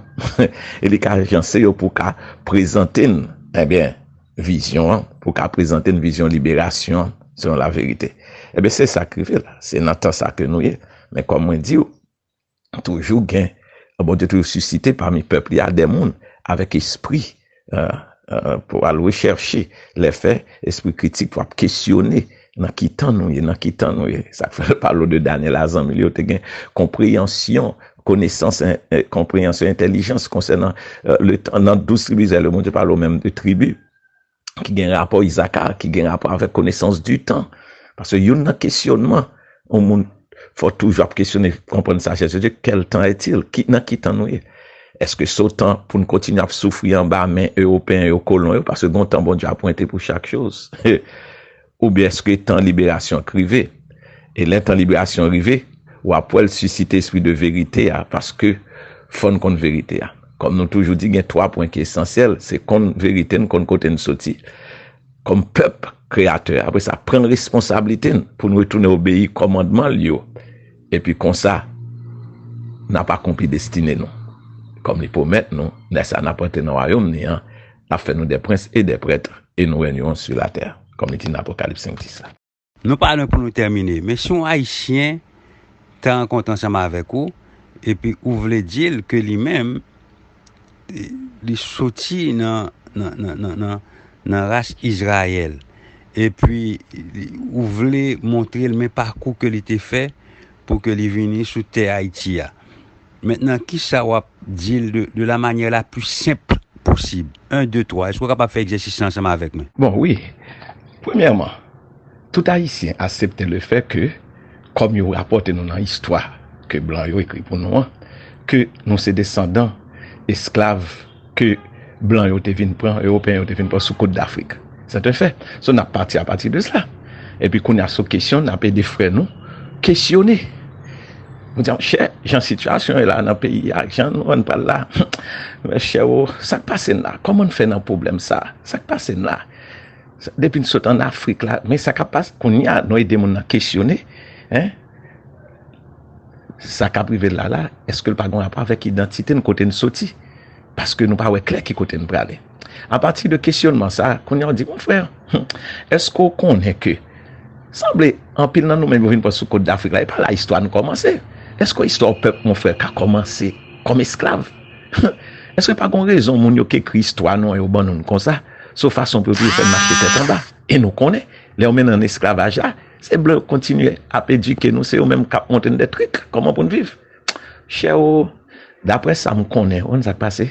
E li ka ajanse yo pou ka prezante n, ebyen, vizyon an, pou ka prezante n vizyon liberasyon an, selon la verite. Ebyen, se sa k rive la. Se nan tan sa ke nou ye. Men kòm mwen di w, toujou gen, Bondye toujou sisite pami pèp li a de moun avèk espri, euh, euh, pou al rechèche lè fè, espri kritik pou ap kesyone nan ki tan nou ye, nan ki tan nou ye. Sa k fè l pale de Danyèl a zanmi l yo te gen konpreyansyon, konesans, en-, en-, konpreyansyon, entèlijans konsènan, euh, le tan, nan douz tribi Izrayèl yo, Bondye pale menm de tribi ki gen rapò Izakar, ki gen rapò avèk konesans di tan. Paske youn nan kesyonman, yon moun fò toujou ap kesyone, konprann sajès de Dye, quel temps est-il? Ki, nan ki tan nou ye? Èske se yon tan pou n kontinye ap soufri anba men Ewopeyen yo, kolon yo? Paske gen yon tan Bondye ap pwente pou chak choz. Oubyen èske tan liberasyon k rive? E lè tan liberasyon rive, w ap wè l sisite espri de verite a, paske fò n konn verite a. Kòm nou toujou di, gen twa pwen ki esansyèl, se konn verite n, konn kote n soti, kòm pèp Kreyatè a. Apre sa, pran responsablite n pou n retounen obeyi kòmandman l yo. Epi konsa, n ap akonpli destine nou. Kòm li pwomèt nou, lè sa n ap antre nan wayòm ni an, l ap fè nou de prens e de prèt, e nou règnerons sur la terre, kòm li di nan Apokalips senk dis la. Nou pa lwen pou nou tèmine, men si yon Ayisyen te rankontre ansanm avèk ou, epi ou vle di l ke li menm, li soti nan, nan, nan, nan, nan, nan ras Izrayèl, epi ou vle montre l men pakou ke li te fè pou ke li vini sou tè Ayiti a. Mentnan, kisa w ap di l de, de la manière la plus simple possible? Un, deux, trois. Èske w kapab fè egzèsis la ansanm avèk mwen? Bon, wi. Premyèman, tout Ayisyen aksepte le fè ke, kòm yo rapòte nou nan istwa ke blan yo ekri pou nou an, ke nou se desandan esklav ke blan yo te vin pran, Ewopeyen yo te vin pran sou kot Dafrik. Se te fè. So, n ap pati apati de sa. Epi kounye a sou kesyon, n ap ede frè nou kesyone. Mwen di, chè, jan sitiyasyon ye la nan peyi a, jan nou ann pral la, chè o, sa k pase n la? Kòman n fè nan pwoblèm sa? Sa k pase n la? Depi n sot ann Afrik la, men sa k ap pase kounye a, nou ede moun nan kesyone, en? Sa k ap rive la la, èske l pa gen rapò avèk idantite n, kote n soti? Paske nou pa wè klè ki kote n prale. Apati de kesyonman sa, kounye a w di, mon frè, èske w konnen ke sanble anpil nan nou menm yo vin pran sou kot Dafrik la, e pa la istwa nou kòmanse. Èske istwa w pèp, mon frè, ka kòmanse kòm esklav? Èske pa gon rezon moun yo k ekri istwa nou an yo ban nou l konsa? Se yon fason pou yo toujou fè n mache tèt anba. E nou konnen, lè yo mennen n esklavaj la, se blan yo kontinye ap edike nou, se yo menm k ap montre n dè trik, kòman pou n viv. Chè o, daprè sa m konnen, w konn sa k pase?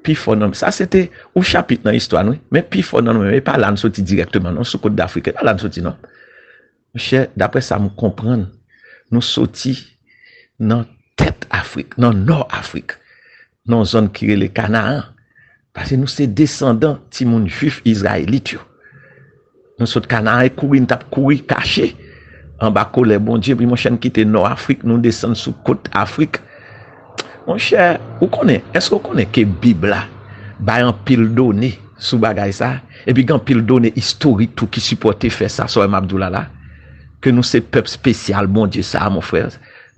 Pifò nan, sa se te yon chapit nan istwa nou, wi. Men pifò nan nou menm, e pa la n soti dirèkteman, non, sou kot Dafrik, e pa la n soti, non. Monchè, daprè sa m konprann, nou soti nan tèt Afrik, nan nò Afrik, nan yon zòn ki rele Kanaan. Paske nou se desandan timoun jwif Izrayelit yo. Nou sot Kanaan e kouri, n t ap kouri kache anba kolè Bondye. Epi monchè, n kite nò Afrik, nou desann sou kot Afrik. Monchè, ou konnen, èske w konnen ke Bib la bay anpil done sou bagay sa? Epi gen anpil done istorik tou ki sipòte fè sa, sa w wè m ap di w la la, ke nou se pèp espesyal Bondye sa a, mon frè.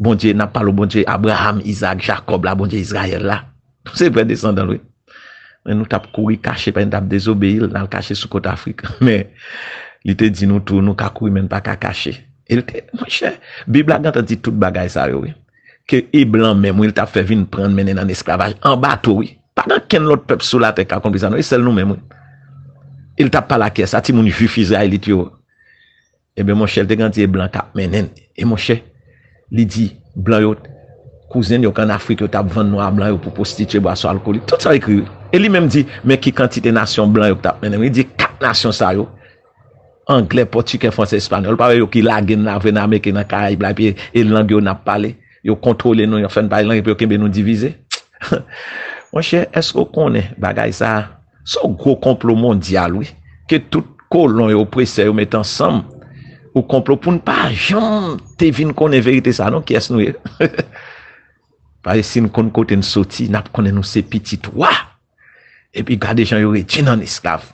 Bondye, n ap pale w Bondye Abraram, Izaak, Jakòb la, Bondye Izrayèl la. Nou se vrè desandan l, wi. Men nou t ap kouri kache, paske n t ap dezobeyi l, n al kache sou kot Afrik. Men, li te di nou tou, nou ka kouri, men n pa ka kache. E l te, monchè, Bib la gentan di tout bagay sa yo, wi. Ke e blan menm, wi, l t ap fè vin pran n, mennen n ann esklavaj, an bato, wi. Pa gen kenn lòt pèp sou latè k akonpli sa, non, e sèl nou menm, wi. E l t ap pale a kiyès? A timoun jwif Izrayelit yo. Ebyen, monchè, l te gen ti blan k ap mennen n. E monchè, li di, blan yo, kouzen yo k ann Afrik yo t ap vann nou a blan yo pou pwostitye, bwason alkolik. Tout sa ekri, wi. E li menm di, men ki kantite nasyon blan yo k t ap mennen m. Li di, kat nasyon sa yo, Anglè, Pòtigè, Fransè, Espanyòl. Pa wè yo ki lage n la vre nan Amerik, nan Karayib la, epi e lang yo n ap pale. Yo kontwole nou, yo fè n pale lang, epi yo kenbe nou divize. Monchè, èske w konnen bagay sa a? Se yon gwo konplo mondyal, wi. Ke tout kolon yo, opresè yo mete ansanm. Yon konplo pou n pa janm te vin konnen verite sa a, non, kiyès nou ye. Paske si n konn kote n soti, n ap konnen nou se pitit wa. Epi gade jan yo redui n an esklav.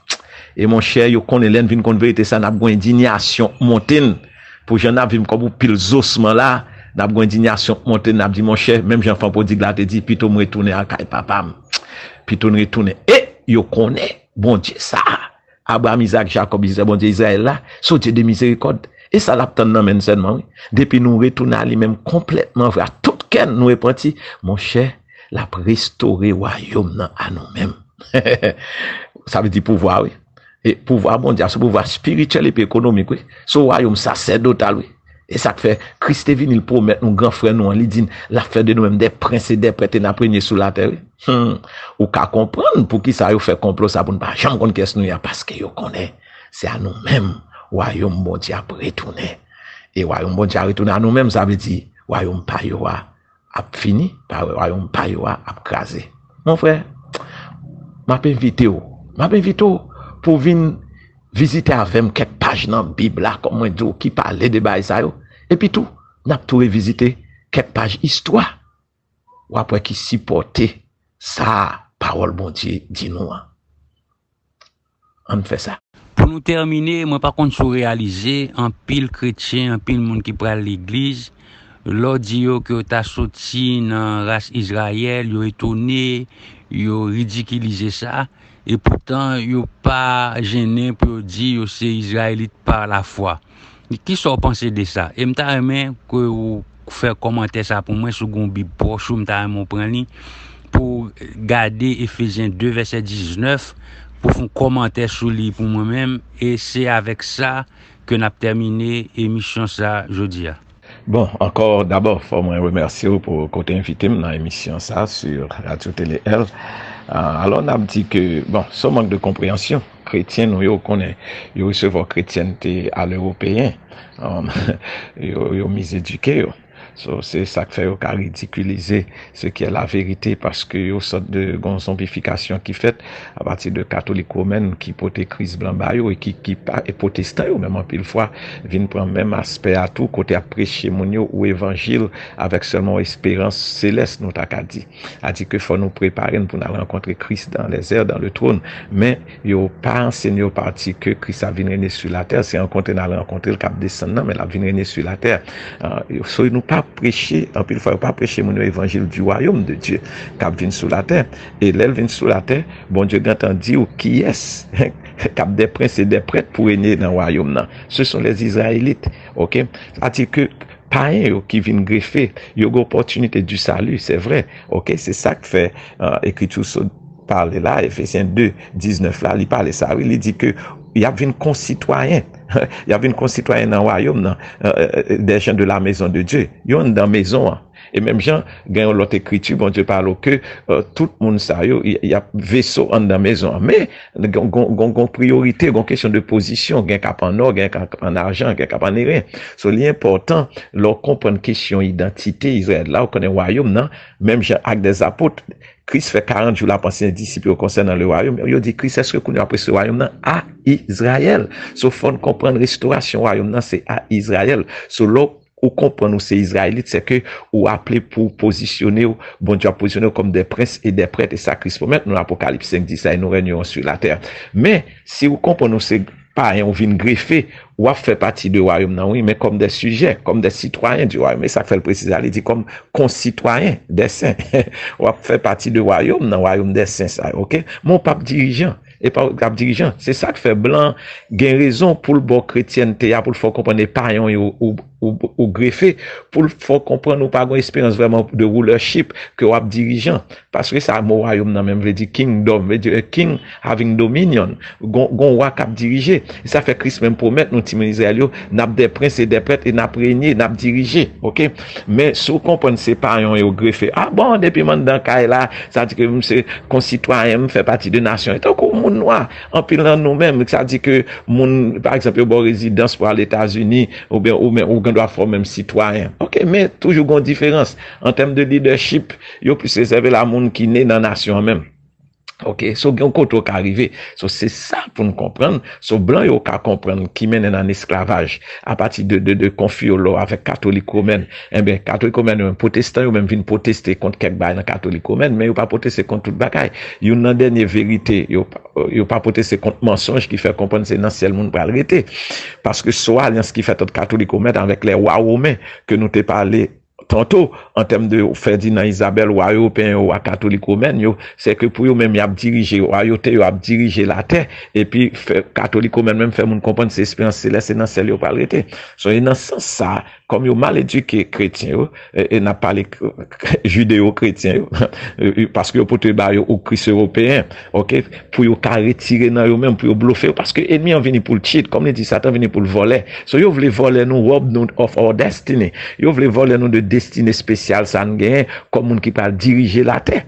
E monchè, yo konnen lè n vin konn verite sa, n ap gon endiyasyon k monte n. Pou jan n ap viv kòm yon pil zosman la, n ap gon endiyasyon k monte n, n ap di, monchè, menm jan enfan pwodig la te di, pito m retounen al kay papa m. Pito n retounen. E yo konnen Bondye sa a, Abraram, Izaak, Jakòb, Izrayèl, Bondye Izrayèl la, se yon Dye de mizerikòd. E sa l ap tann nan men n sèlman, wi. Depi nou retounen a li menm konplètman vre, ak tout kè n, nou repanti, monchè, l ap restore wayòm nan a nou menm. Sa vle di pouvwa, wi. E pouvwa Bondye a, se pouvwa espirityèl epi ekonomik, wi. Se yon wayòm sasèdotal, wi. E sa k fè Kris te vini, l pwomèt nou, gran frè nou an, li di n, l ap fè de nou menm de prens e de prèt e n ap renye sou latè, wi. Hmm. Ou ka konprann poukisa yo fè konplo sa pou n pa janm konn kiyès nou ye a, paske yo konnen se a nou menm wayòm Bondye ap retounen. E wayòm Bondye a retounen a nou menm, sa vle di wayòm pa yo a ap fini, pa wayòm pa yo a ap kraze. Mon frè, m ap envite w, m ap envite w pou w vin vizite avè m kèk paj nan Bib la, kòm mwen di w, ki pale de bagay sa yo. Epi tou, n ap tou revizite kèk paj istwa. W ap wè ki sipòte sa pawòl Bondye di nou an. Ann fè sa. Pou nou tèmine, mwen pa konn si w reyalize, anpil kretyen, anpil moun ki pral legliz, lè w di yo ke yo ta soti nan ras Izrayèl, yo etone, yo ridikilize sa, e poutan yo pa jennen pou yo di yo se Izrayelit pa lafwa. Kisa w panse de sa? E m ta renmen ke w fè kòmantè sa pou mwen, si w gen yon Bib pwòch ou, m ta renmen w pran li pou w gade Efezyen de vèsè diznèf, pou w fè yon kòmantè sou li pou mwen menm, e se avèk sa ke n ap tèmine emisyon sa jodi a. Bon, ankò, dabò, fò mwen remèsye w pou ke w te envite m nan emisyon sa sou Radio Télé L. Ah, alò, n ap di ke, bon, se yon mank de konpreyansyon. Kretyen nou yo konnen, yo resevwa kretyènte a lewopeyen. Um, yo, yo mizedike yo. So, se sa k fè yo ka ridikilize ce qui est la vérité, paske yo sòt de yon zonbifikasyon ki fèt apati de katolik women ki pote Kris blan ba yo e ki, ki pa, e pwotestan yo menm anpil fwa vin pran menm aspè a tou, kote ap preche moun yo ou evanjil avèk sèlman yon esperans selès, nou ta ka di. A di ke fò nou prepare n pou n al rankontre Kris dans les airs, dans le trône. Men yo pa ansenye yo pati ke Kris ap vin rene sou latè. Se rankontre n al rankontre l k ap desann nan, men l ap vin rene sou latè. Ah, so, nou pa preche, anpil fwa, yo pa preche moun yo evanjil du royaume de Dieu k ap vin sou latè. E lè l vin sou latè, Bondye gentan di w kiyès k ap de prens e de prèt pou rene nan wayòm nan. Ce sont les Israélites, ok? Sa di ke payen yo ki vin grefe, yo gen opòtinite du salut, se vre. Ok, se sa k fè, euh, Ekriti sot pale la, Efesyen de, diznèf la, li pale sa, wi, li di ke y ap vin konsitwayen. Y ap vin konsitwayen nan wayòm nan, euh, euh, des gens de la maison de Dieu. Yo anndan mezon an. E menm jan, gen yon lòt ekriti, Bondye pale w ke, euh, tout moun sa yo, y, y ap veso anndan mezon an. Men, gon, gon, gon, gon priyorite, gon kesyon de pozisyon, gen k ap an nò, gen k ap an ajan, gen k ap an eren. So, li enpòtan, lè w konprann kesyon idantite Izrayèl la, ou konnen wayòm nan, menm jan Actes des Apôtres, Kris fè karant jou l ap anseye disip yo konsènan le wayòm. Yo di, Kris, èske kounye a w ap restore wayòm nan a Izrayèl? So, fò n konprann restorasyon wayòm nan, se a Izrayèl. So, lè w konprann ou se Izrayelit, se ke ou aple pou w pozisyone w, Bondye ap pozisyone w kòm de prens e de prèt, e sa Kris pwomèt nou nan Apokalips senk dis la, e nou renye sou latè. Men, si ou konprann ou se payen, ou vin grefe, w ap fè pati de wayòm nan, wi, men kòm de sijè, kòm de sitwayen di wayòm. E sa k fè l presize a, li di kòm konsitwayen de sen. W ap fè pati de wayòm nan, wayòm de sen sa yo, ok? Men w p ap dirijan. E pa w k ap dirijan. Se sa k fè blan gen rezon pou l ba w kretyènte a, pou l fè w konprann e payen yo ou, ou, ou grefe, pou l fè w konprann ou pa gen esperans vrèman de rulership, ke w ap dirijan. Paske sa mo wayòm nan menm vle di kingdom, vle di a king having dominion. Gon, gon wa k ap dirije. E sa fè Kris menm pwomèt nou, timoun Izrayèl yo, n ap de prens e de prèt e n ap renye, n ap dirije. Ok? Men si w konprann se payen yo grefe. A bon, depi m anndan kay la, sa di ke m se konsitwayen, m fè pati de nasyon. E tankou moun nwa, anpil nan nou menm, sa di ke moun, pa egzanp, yo ba w rezidans pou al Etazini, oubyen ou menm, ou gen dwa fè w menm sitwayen. Ok, men toujou gen yon diferans. An tèm de lidèchip, yo plis rezève l a moun ki ne nan nasyon an menm. Ok, so gen yon kote w ka rive. So se sa pou n konprann. So blan yo ka konprann ki mennen n an esklavaj apati de, de, de konfli yo lò avèk katolik womèn. Enben, katolik womèn yo menm, pwotestan yo menm vin pwoteste kont kèk bagay nan katolik womèn, men yo pa pwoteste kont tout bagay. Youn nan dènye verite, yo, yo pa pwoteste kont mansonj ki fè konprann se nan syèl moun pral rete. Paske se yon alyans ki fèt ant katolik womèn avèk lè wa women ke nou te pale tanto, an tèm de Fèdinan Izabèl, wa ewopeyen yo, wa katolik womèn yo, se ke pou yo menm y ap dirije, wayote yo ap dirije latè, epi fè, katolik womèn menm fè moun konprann se esperans selès, se nan syèl yo pral rete. So, e nan sans sa, kòm yo mal edike kretyen yo, e, e n ap pale k-, jideyo-kretyen yo, e, e, paske yo pote ba yo ou Kris ewopeyen, ok, pou yo ka retire nan yo menm, pou yo blofe yo, paske enmi an vini pou l cheat, kòm li di, Satan vini pou l vòlè. So, yo vle vòlè nou, rob nou of our destiny. Yo vle vòlè nou de destine espesyal sa n genyen kòm moun ki pral dirije latè.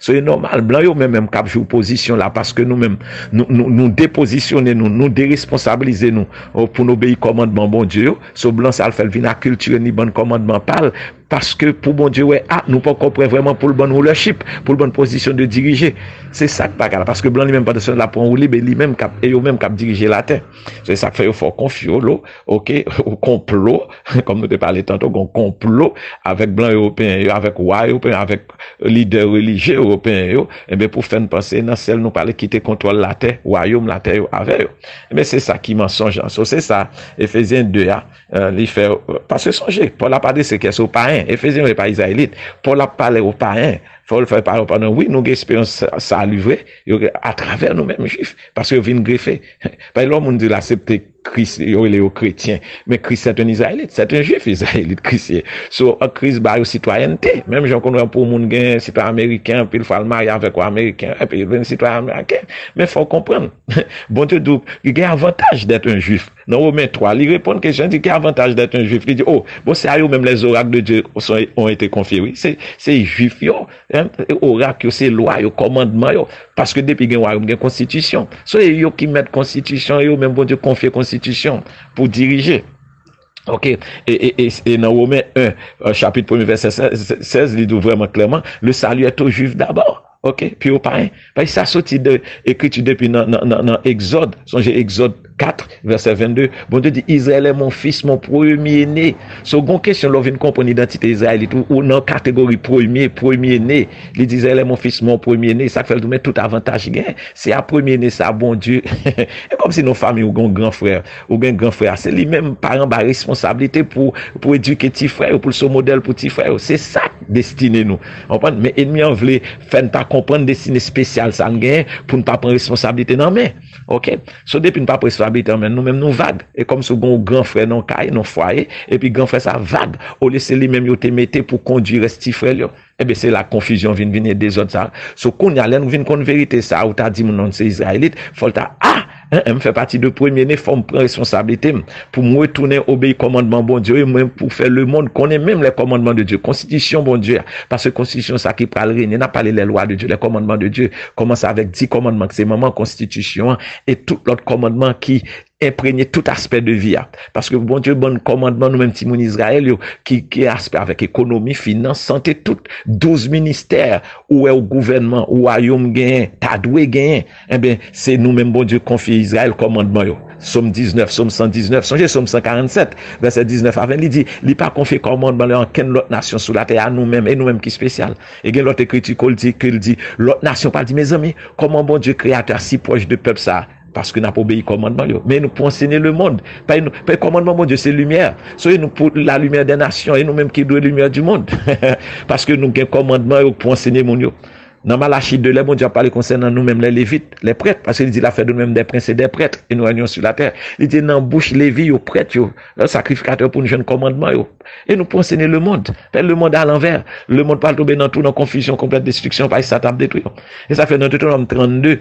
So, e nòmal, blan yo menm, menm k ap jwe opozisyon la, paske nou menm, nou, nou, nou depozisyone nou, nou deresponsabilize nou, o, pou n obeyi kòmandman Bondye yo. So, blan sa l fè l vin akiltire ni bann kòmandman pa l, paske pou Bondye wè, a, nou poko prè vrèman pou l ban n rulership, pou l ban n pozisyon de dirije. Se sa k pa ka la, paske blan li menm pandan se tan l ap pran woulib e li menm k ap, e yo menm k ap dirije latè. Se sa k fè yo fè w konfyo lo, ok, ou konplo, kòm nou te pale tanto, gon konplo avèk blan ewopeyen yo, avèk wa ewopeyen, avèk lidè relijye ewopeyen yo, enben pou fè n panse nan syèl nou pale kite kontwòl latè, wayòm latè yo avè yo. Enben se sa ki mansonj lan. So se sa, Efezyen de a, eh, li fè, paske sonje, Pòl ap adrese kiyès? Ou payen. Efezyen yo e pa Izrayelit. Pòl ap pale ou payen. Fò l fè pale ou payen. Wi, nou gen esperans sa, sa li vre, yo, atravè nou menm jwif, paske yo vin grefe. Paske lè yon moun di l aksepte Kris, yo rele yo kretyen. Men Kris, c'est un Israélite, c'est un juif, Izrayelit Kris ye. So, an Kris ba yo sitwayènte. Menm jan w konn wè pou moun gen sitwayen ameriken, anpil fwa l marye avèk yon ameriken, epi l vin sitwayen ameriken. Men fò w konprann, Bondye di w, li gen avantaj d'être un juif. Nan Women twa, li reponn kesyon, li di, ki avantaj d'être un juif? Li di, oh, bon, se a yo menm les oracles de Dieu sont, ont été confiés, wi. Se, se jwif yo, hein, orak yo, se lwa yo, kòmandman yo. Paske depi gen wayòm, gen konstitisyon. So, e yo ki mèt konstitisyon, yo menm Bondye konfye konstitisyon pou dirije. Ok, e, e, e, e nan Women en, euh, chapit premye, vèsè sèz, li di w vrèman klèman, le salut est aux Juifs d'abord. Ok, pi o payen. Paske sa soti de ekriti depi nan, nan, nan, nan Egzòd. Sonje Egzòd kat, vèsè vennde. Bondye di, Israël est mon fils, mon premier-né. So, gon kesyon lè w vin konprann idantite Izrayelit, ou, ou nan kategori premye, premye-né. Li di, Israël est mon fils, mon premier-né. Sa k fè l tou, men tout avantaj li genyen. Se a premye-né sa, Bondye. E kòmsi nan fanmi ou gen yon gran frè. Ou gen gran frè a, se li menm paran ba responsablite pou, pou edike ti frè yo, pou l se yon modèl pou ti frè yo. Se sa k destine nou. Konprann? Men enmi an vle fè n pa konprann destine espesyal sa n genyen pou n pa pran responsablite nan men. Ok? So depi n pa pran responsablite nan men, nou menm nou vag. E kòmsi w gen yon gran frè nan yon kay, nan yon fwaye, epi gran frè sa vag. Olye se li menm yo te mete pou kondui rès ti frè l yo. Ebyen, se la konfizyon vin vini e dezòd sa. So, kounye a, lè nou vin konn verite sa, ou ta di moun nan se Izrayelit, fò l ta, a! En, en, m fè pati de premye ne, fò m pran responsablite m pou m retounen obeyi kòmandman Bondye yo, e mwen pou fè lemonn konnen menm les commandements de Dieu, konstitisyon Bondye a. Paske konstitisyon sa ki pral renye, n ap pale les lois de Dieu, les commandements de Dieu, kòmanse avèk di kòmandman, ki se manman konstitisyon an, e tout lòt kòmandman ki enprenye tout aspè de vi a. Paske Bondye ban n kòmandman, nou menm timoun Izrayèl yo, ki, ki aspè avèk ekonomi, finans, sante, tout. Douz ministè ou wè w gouvènman, ou wayòm genyen, ta dwe genyen. Enben, se nou menm Bondye konfye Izrayèl kòmandman yo. Sòm diznèf, Sòm san diznèf, sonje Sòm san karannsèt, vèsè diznèf a ven, li di, li pa konfye kòmandman yo a okenn lòt nasyon sou latè, a nou menm, e nou menm ki espesyal. E gen lòt ekriti ke l di, ke l di, lòt nasyon pral di, mezanmi, kòman Bondye kreyatè a si pwòch de pèp sa a? Paske n ap obeyi kòmandman yo. Men nou pou ansenye lemonn. Pa, nou, pa kòmandman Bondye se limyè. So, e nou pou la lumière des nations, e nou menm ki dwe limyè du monde. Paske nou gen kòmandman yo pou ansenye moun yo. Nan Malachi de, lè Bondye ap pale konsènan nou menm, les Lévites, les prêtres, paske li di, l ap fè de nou menm des princes et des prêtres, et nous régnerons sur la terre. Li di, nan bouch Levi yo, prèt yo, sakrifikatè yo, pou nou jwenn kòmandman yo. E nou pou ansenye lemonn. Fè lemonn alanvè. Lemonn pral tonbe nan twou, nan konfizyon konplèt, destriksyon, paske Satan ap detwi yo. E sa fè nan Deutéronome trannde,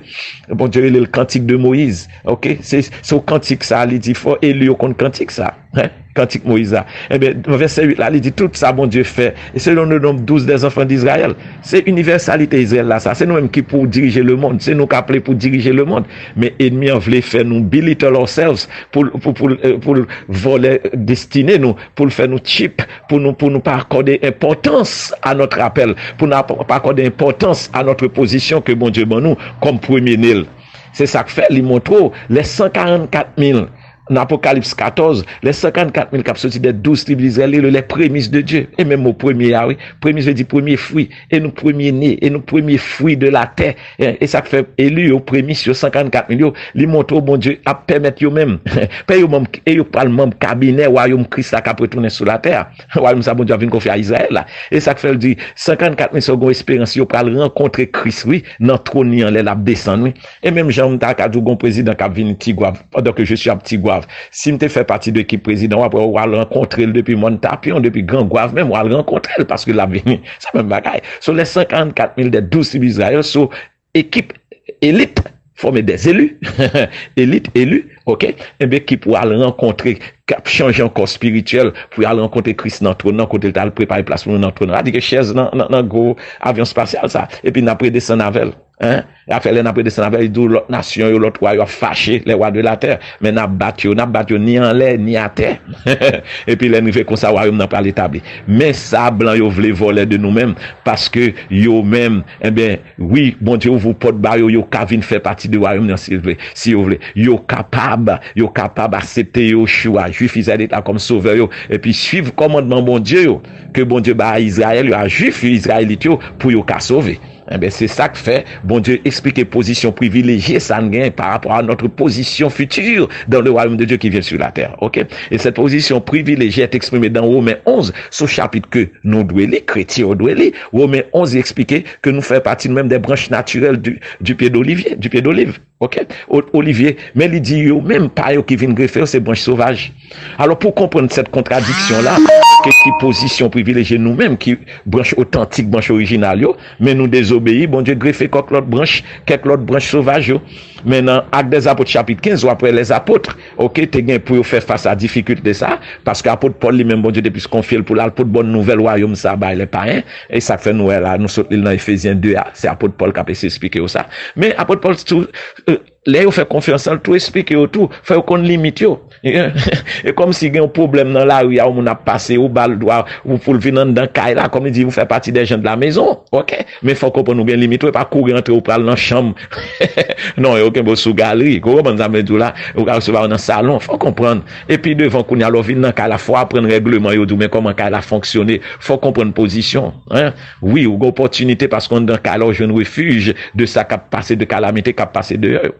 Bondye rele l kantik de Moïse. Ok? Se, se yon kantik sa, li di fò, eli yo konn kantik sa. Hein? Kantik Moïse la. Ebyen, nan vèsè uit la, li di tout sa Bondye fè. E selon le nombre douze des enfants d'Israël. Se inivèsalite Izrayèl la sa. Se nou menm ki pou dirije lemonn. Se nou k aple pou dirije lemonn. Men enmi an vle fè nou belittle ourselves pou, pou, pou, euh, pou l vòlè destine nou, pou l fè nou cheap, pou nou, pou nou pa akòde enpòtans a notre appel, pou nou pa akòde enpòtans a notre position ke Bondye ban nou kòm premye ne l. Se sa k fè li montre w les cent quarante-quatre mille nan Apokalips katòz, les cent quarante-quatre mille k ap soti des douze tribus d'Israël, les prémices de Dieu. E menm mo premye a, wi. Premis vle di premye fwi. E nou premye ne, e nou premye fwi de la terre. E, e sa k fè eli yo, premis yo, cent quarante-quatre mille yo, li montre w Bondye ap pèmèt yo menm. Pè yo manm, e yo pral manm kabinè wayòm Kris la k ap retounen sou latè a. Wayòm sa Bondye ap vin konfye a Izrayèl la. E sa k fè l di, cent quarante-quatre mille sa yo gon esperans yo pral rankontre Kris, wi, nan twòn li an lè l ap desann, wi. E menm jan m ta ka di w gon prezidan k ap vini Tigwav, pandan ke je suis ap Tigwav. Si m te fè pati de ekip prezidan, w ap wè w al rankontre l depi Mòn Tapyon, depi Gran Gwav menm, w al rankontre l paske l ap vini. Se menm bagay. So, les cent quarante-quatre mille des douze tribus d'Israël, so, ekip elit, fòme des élus, elit, eli, ok? Enben, ki pou al rankontre, k ap chanje ankò espirityèl, pou y al rankontre Kris nan twòn nan, kote l t al prepare plas pou nou nan twòn nan. Sa di ke chèz nan, nan, nan gwo avyon espasyal sa, epi n ap redesann avè l. Hein? Afè lè n ap redesann avè l, li di w lòt nasyon yo, lòt wa yo ap fache, les rois de la terre. Men n ap bat yo, n ap bat yo ni anlè, ni atè. Epi lè n rive konsa, wayòm nan pral etabli. Men sa blan yo vle vòlè de nou menm, paske yo menm, enben, wi, Bondye ouvri pòt ba yo, yo ka vin fè pati de wayòm nan si yo vle, si yo vle. Yo kapab, yo kapab aksepte Yehoshua, Jwif Izrayelit la kòm sovè yo, epi swiv kòmandman Bondye yo, ke Bondye ba a Izrayèl yo, a Jwif yo, Izrayelit yo, pou yo ka sove. Enben, se sa k fè Bondye eksplike pozisyon privilejye sa n genyen par rapport à notre position future dans le royaume de Dieu qui vient sur la terre. Ok? Et cette position privilégiée est exprimée dans Romains onze, se chapit ke nou dwe li, kretyen yo dwe li. Romains onze, li eksplike ke nou fè pati nou menm des branches naturelles du, du pied d'olivier, du pied d'olive. Ok? O-, olivye, men li di yo menm pa yo ki vin grefe yo, se branch sovaj. Alò, pou konprann cette contradiction là, ok, ki pozisyon privilejye nou menm, ki branch otantik, branch orijinal yo, men nou dezobeyi, Bondye grefe kèk lòt branch, kèk lòt branch sovaj yo. Men nan Actes des Apôtres chapit kenz, w ap wè lèzapot, oke, te gen pou yo fè fas a difikilte sa, paske apot Pòl li menm, Bondye te plis konfye l pou l al pot bòn nouvèl wayòm sa bay lè payen, e sa k fè nou wè la, nou sot li nan Efezyen de a, se apot Pòl k ap eseye esplike yo sa. Men apot Pòl tou, euh, lè yo fè konfyans an l, tou esplike yo tou, fè yo konn limit yo. E kòmsi gen yon pwoblèm nan lari a, yon moun ap pase, ou ba l dwa, ou pou l vin anndan kay la, kòm li di, ou fè pati des gens de la maison, oke? Men fò w konprann ou gen limit, ou pa kouri antre, ou pral nan chanm. Non, yo kenbe w sou galri. Ou konprann sa m vle di w la? Ou ka resevwa yo nan salon. Fò w konprann. Epi devan kounye a, lè w vin nan kay la, fò w aprann règleman yo di w, men kòman kay la fonksyone. Fò w konprann pozisyon. Wi, ou gen opòtinite paske w anndan kay la, ou jwenn refij de sa k ap pase, de kalamite k ap pase deyò yo.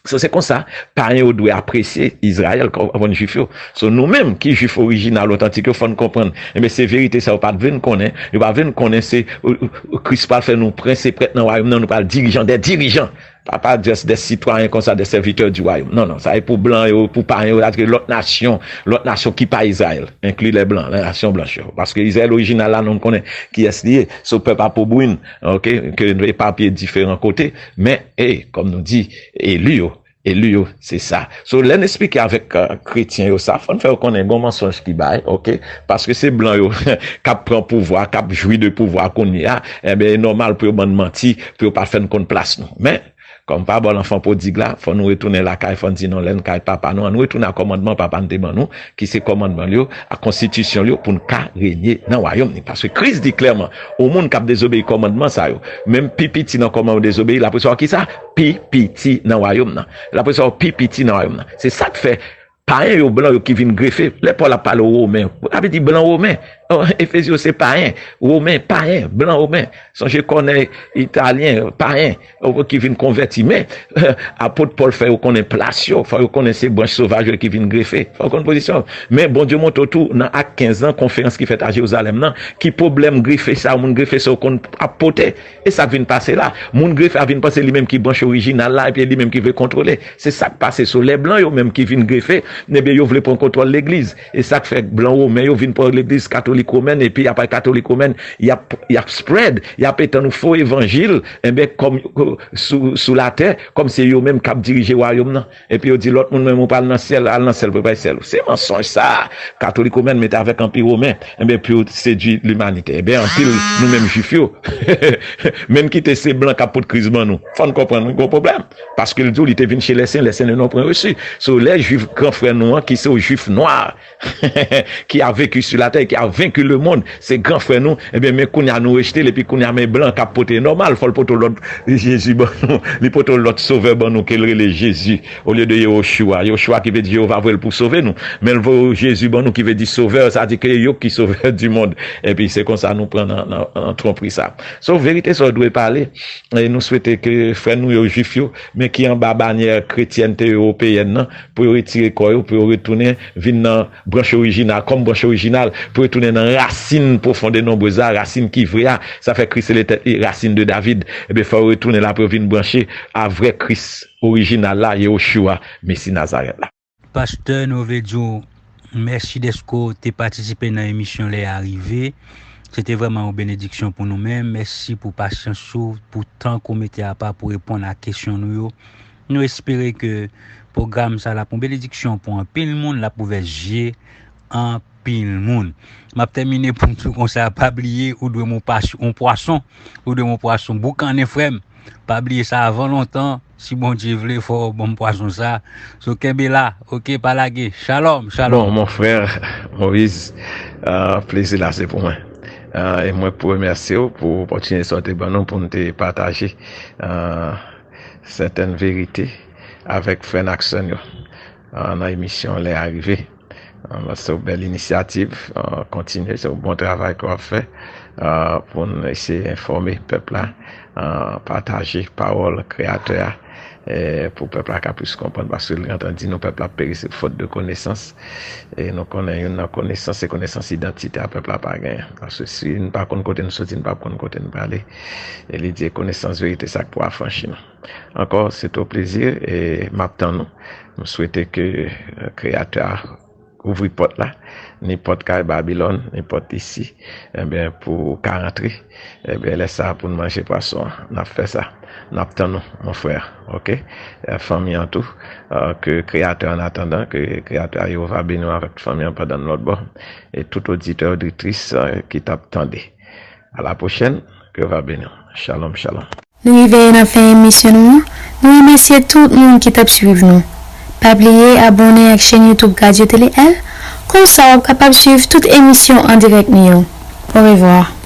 So, se konsa, payen yo dwe apresye Izrayèl, konprann Jwif yo. So, nou menm ki Jwif orijinal, otantik yo, fò n konprann. Enben, se verite sa yo pa t vle n konnen. Yo pa vle n konnen se, euh, euh, Kris pral fè nou prens e prèt nan wayòm nan, nou pral dirijan dè dirijan. Pa, pa just des citoyens konsa, des serviteurs du royaume. Non, non, sa e pou blan yo, pou payen yo, sa vle di lòt nasyon, lòt nasyon ki pa Izrayèl, enkli lè blan, la nasyon blanch yo. Paske Izrayèl orijinal la, nou konnen kiyès li ye. So, pèp a po bouyin, oke, ke nou epapiye diferan kote, men, e, kòm nou di, eli yo, eli yo, se sa. So, lè n esplike avèk, euh, kretyen yo sa, fò n fè yo konnen gon mansonj ki bay, oke? Paske se blan yo k ap pran pouvwa, k ap jwi de pouvwa kounye a, enben, e nòmal pou yo ban n manti, pou yo pa fè n konn plas nou. Men, kòm pabòl anfan pwodig la, fò nou retounen lakay, fò n di non, lè n kay papa nou, ann retounen a kòmandman papa n te ban nou, ki se kòmandman l yo, a konstitisyon l yo, pou n ka renye nan wayòm ni. Paske Kris di klèman, yon moun k ap dezobeyi kòmandman sa yo, menm pi piti nan kòmandman yo dezobeyi, l ap resevwa kisa? Pi piti nan wayòm nan. L ap resevwa pi piti nan wayòm nan. Se sa k fè payen yo, blan yo ki vin grefe, lè Pòl ap pale Women, sa vle di blan Women. Efezi yo se payen, Women, payen, blan Women. Sonje Kònèy, Italyen, payen, ki vin konvèti. Men, apot Pòl fè yo konnen plas yo, fò yo konnen se branch sovaj yo ki vin grefe. Fò yo konn pozisyon yo. Men Bondye montre w tou nan Ak kenz lan, konferans ki fèt a Jerizalèm nan, ki pwoblèm grefe sa yo, moun grefe sa yo konn ap pote. E sa k vin pase la, moun grefe a vin panse li menm ki branch orijinal la, epi li menm ki vle kontwole. Se sa k pase sou lè blan yo menm ki vin grefe, ebyen yo vle pran kontwòl legliz. E sa k fè blan women yo vin pran legliz katolik womèn, epi apre katolik womèn, y ap, y ap spread, y ap etann yon fo evanjil, enben, kòm, sou, sou latè, kòm se yo menm k ap dirije wayòm nan. Epi yo di lòt moun menm ou pral nan syèl, al nan syèl, prepare syèl ou. Se mansonj sa. Katolik womèn mete avèk anpi women, enben, pou yo sedui limanite. Enben, anpil nou menm jwif yo, menm kite se blan k ap pote kriz ban nou. Fò n konprann, wi, gon pwoblèm. Paske l di w, li te vin chez les siens, les siens ne l'ont point reçu. So, lè jwif, gran frè nou an, ki se yon jwif nwa, qui a vécu sur la terre, qui a vaincu le monde, se gran frè nou, ebyen, men kounye a nou rejte l, epi kounye a men blan k ap pote. Nòmal, fò l pote yon lòt Jezi ban nou, li pote yon lòt sovè ban nou ke l rele Jezi, olye de Yehoshua. Yehoshua ki vle di Jewova voye l pou sove nou, men l voye yon Jezi ban nou ki vle di sovè, sa di ke yo ki sovè du monde. Epi se konsa nou pran nan, nan, nan twonpri sa. So, verite sa w dwe pale, e nou swete ke frè nou yo, jwif yo, men ki anba banyè kretyènte ewopeyèn nan, pou yo retire kò yo, pou yo retounen vin nan branch orijinal, kòm branch orijinal, pou yo retounen nan rasin pwofon de nonbrez la, rasin ki vre a. Sa fè Kris rele tèt li rasin de David. Ebyen, fò yo retounen la pou yo vin branche a vrè Kris orijinal la, Yehoshua, Mesi Nazarèt la. Pastè, nou vle di w mèsi dèske w te patisipe nan emisyon Lè a rive. Se te vrèman yon benediksyon pou nou menm. Mèsi pou pasyans ou, pou tan ke w mete apa pou reponn a kesyon nou yo. Nou espere ke pwogram sa l ap yon benediksyon pou anpil moun, l ap ouvè zye anpil moun. M ap tèmine pou m di w konsa, pa bliye, ou dwe m yon pas-, yon pwason, ou dwe m yon pwason. Boukannen, frè m, pa bliye sa, avan lontan, si Bondye vle, fò w ban m pwason sa. So, kenbe la, oke, pa lage. Shalom, shalom. Bon, mon frè Moïse, euh, plezi la se pou mwen. Euh, e mwen pou remèsye w pou opòtinite sa w te ban nou pou n te pataje, euh, sètèn verite avèk frè n ak sè n yo, euh, nan emisyon Lè a rive. Euh, se yon bèl inisyativ, euh, kontinye, se yon bon travay ke w ap fè, euh, pou n eseye enfòme pèp la, euh, pataje pawòl Kreyatè a, e pou pèp la ka plis konprann, paske li gentan di nou pèp la ap perisi fot de konesans, e nou konnen youn nan konesans, se konesans idantitè a pèp la pa genyen. Paske si n pa konn kote n soti, n p ap konn kote n prale. E li di, konesans verite, sa k pou afranchi nou. Ankò, se yon plezi, e m ap tann nou. M swete ke, euh, Kreyatè a ouvri pòt la, ni pòt kay Babilòn, ni pòt isi, ebyen, pou w ka rantre, ebyen, lè sa a pou n manje pwason an, n ap fè sa. N ap tann ou, mon frè, oke? Eh, fanmi an tou, eh, ke Kreyatè an atandan, ke Kreyatè a Jewova beni w avèk fanmi an pandan n lòt bò, e tout oditè, oditris, eh, ki t ap tande. A la pwochèn, ke Jewova beni w. Shalom, shalom. Nou rive nan fen emisyon nou an. Nou remèsye tout moun ki t ap swiv nou. Pa bliye abòne ak chèn YouTube Radio Télé L, konsa w ap kapab swiv tout emisyon an dirèk nou yo. Orevwa.